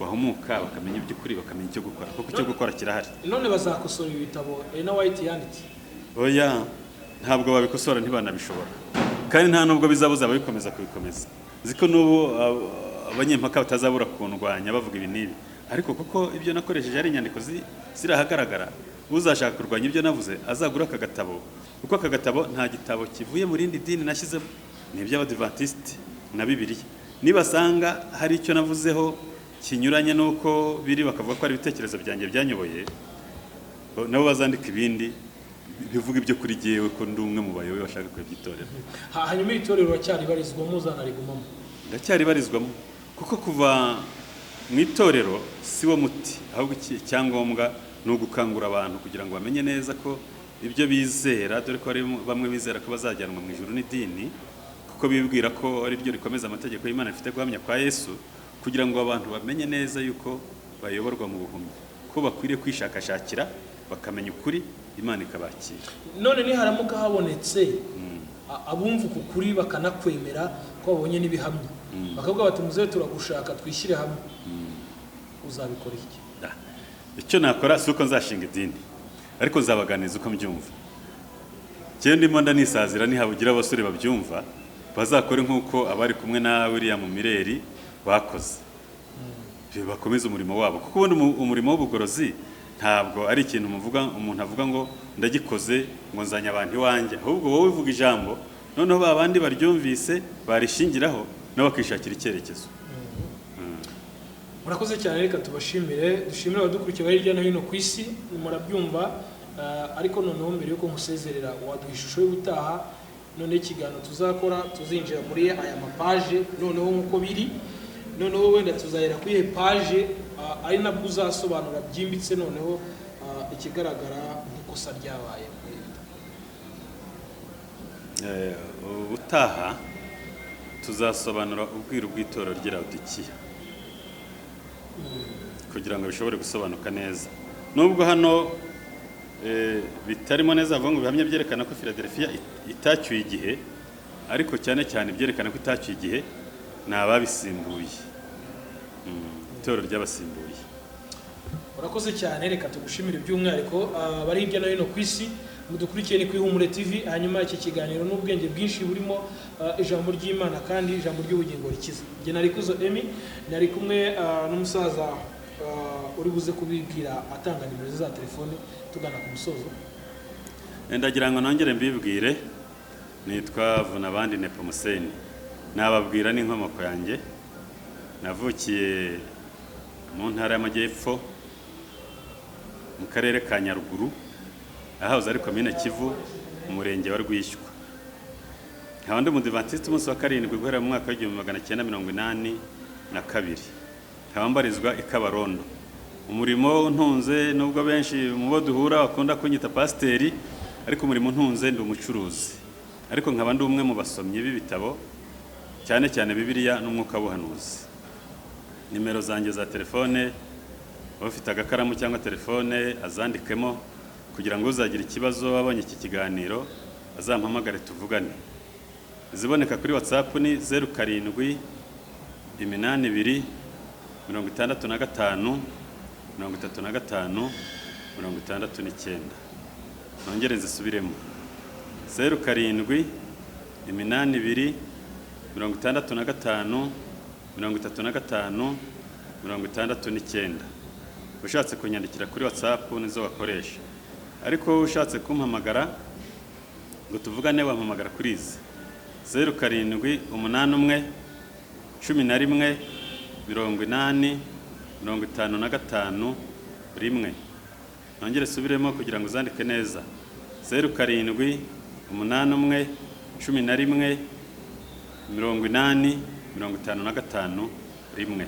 A: bahumuka, bakamenya iby'ukuri, bakamenya icyo gukora, kuko icyo gukora kirahari.
B: None bazakosora ibi bitabo Ellen White yanditse?
A: Oya, ntabwo babikosora, ntibanabishobora, kandi nta nubwo bizabuza ababikomeza kubikomeza. Nzi ko n'ubu abanyempaka batazabura kundwanya bavuga ibi n'ibi, ariko kuko ibyo nakoresheje ari inyandiko ziri ahagaragara, uzashaka kurwanya ibyo navuze azagura aka gatabo, kuko aka gatabo nta gitabo kivuye mu rindi dini nashyizemo, ni iby'Abadivantisiti na Bibiliya. Nibasanga hari icyo navuzeho kinyuranye n'uko biri, bakavuga ko ari ibitekerezo byanjye byanyoboye, nabo bazandika ibindi bivuga ibyo kuri jyewe, ko ndi umwe mu bayoboye bashaka kuyobya itorero.
B: Hanyuma iri torero uracyaribarizwamo, uzanarigumamo?
A: Ndacyaribarizwamo, kuko kuva mu itorero si wo muti, ahubwo icyangombwa ni ugukangura abantu kugira ngo bamenye neza ko ibyo bizera, dore ko hari bamwe bizera ko bazajyanwa mu ijuru n'idini, kuko bibwira ko ari ryo rikomeza amategeko y'Imana, rifite guhamya kwa Yesu, kugira ngo abantu bamenye neza yuko bayoborwa mu buhumyi, ko bakwiriye kwishakashakira bakamenya ukuri, Imana ikabakira.
B: None niharamuka habonetse abumva uku kuri, bakanakwemera ko babonye n'ibihamya, bakavuga bati: "Muzehe, turagushaka, twishyire hamwe", uzabikora iki?
A: Icyo nakora si uko nzashinga idini, ariko nzabaganiriza uko mbyumva. Njyewe ndimo ndanisazira, nihabugira abasore babyumva, bazakore nk'uko abari kumwe na William Miller bakoze, bakomeze umurimo wabo, kuko ubundi umurimo w'ubugorozi ntabwo ari ikintu muvuga, umuntu avuga ngo ndagikoze, ngo nzanye abantu iwanjye, ahubwo wowe uvuga ijambo, noneho ba bandi baryumvise barishingiraho, nabo bakishakira icyerekezo.
B: Murakoze cyane. Reka tubashimire, dushimire abadukurikiye bari hirya no hino ku isi. Murabyumva, ariko noneho mbere yuko nkusezerera, waduha ishusho y'ubutaha? Noneho ikiganiro tuzakora, tuzinjira muri aya mapaje noneho nk'uko biri, noneho wenda tuzahera kuri iyi paje, ari nabwo uzasobanura byimbitse noneho ikigaragara nk'ikosa ryabaye muri ibi bitabo.
A: Ubutaha tuzasobanura ubwiru bw'itorero ry'i Lawodikiya kugira ngo bishobore gusobanuka neza, nubwo hano bitarimo neza, bavuga ngo ibihamya byerekana ko Philadelphia itacyuye igihe, ariko cyane cyane byerekana ko itacyuye igihe ni ababisimbuye, itorero ry'abasimbuye.
B: Urakoze cyane. Reka tugushimire by'umwihariko. Abari hirya no hino ku isi mudukurikiye, ni ku Ihumure TV. Hanyuma iki kiganiro n'ubwenge bwinshi burimo, ijambo ry'Imana kandi ijambo ry'ubugingo rikiza. Njye nari Kuzo Emi, nari kumwe n'umusaza uri buze kubibwira atanga nimero ze za telefone tugana ku musozo.
A: Ndagira ngo nongere mbibwire, nitwa Vunabandi Nepomuseni. Nababwira n'inkomoko yanjye: navukiye mu Ntara y'Amajyepfo, mu Karere ka Nyaruguru, ahahoze ari Komine Kivu, mu Murenge wa Rwishywa. Nkaba ndi Umudivantiste umunsi wa karindwi guhera mu mwaka w'1982, nkaba mbarizwa i Kabarondo. Umurimo untunze, nubwo benshi mu bo duhura bakunda kunyita pasiteri, ariko umurimo untunze ndi umucuruzi, ariko nkaba ndi umwe mu basomyi b'ibitabo, cyane cyane Bibiliya n'umwuka w'ubuhanuzi. Nimero zanjye za telefone, ufite agakaramu cyangwa telefone azandikemo, kugira ngo uzagira ikibazo abonye iki kiganiro azampamagare tuvugane. Iziboneka kuri WhatsApp ni 0782 65 35 69. Nongere nzisubiremo: 0782 65 35 69. Ushatse kunyandikira kuri WhatsApp nizo wakoresha, ariko ushatse kumpamagara ngo tuvugane wampamagara kuri izi: 0781 11 80 55 1. Nongere subiremo kugira ngo uzandike neza: 0781 11 80 55 1.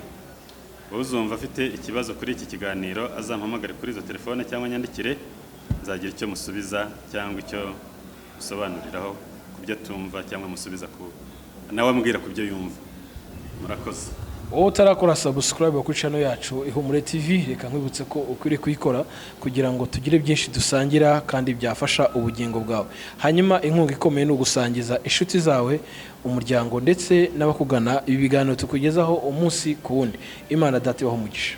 A: Uzumva afite ikibazo kuri iki kiganiro azampamagare kuri izo telefone cyangwa nyandikire, nzagira icyo musubiza cyangwa icyo musobanuriraho ku byo atumva, cyangwa musubiza ku nawe ambwira ku byo yumva. Murakoze.
B: Wowe utarakora subscribe kuri channel yacu Ihumure TV, reka nkwibutse ko ukwiriye kuyikora kugira ngo tugire byinshi dusangira kandi byafasha ubugingo bwawe. Hanyuma inkunga ikomeye ni ugusangiza inshuti zawe, umuryango ndetse n'abakugana ibi biganiro tukugezaho umunsi ku wundi. Imana Data ibahe umugisha.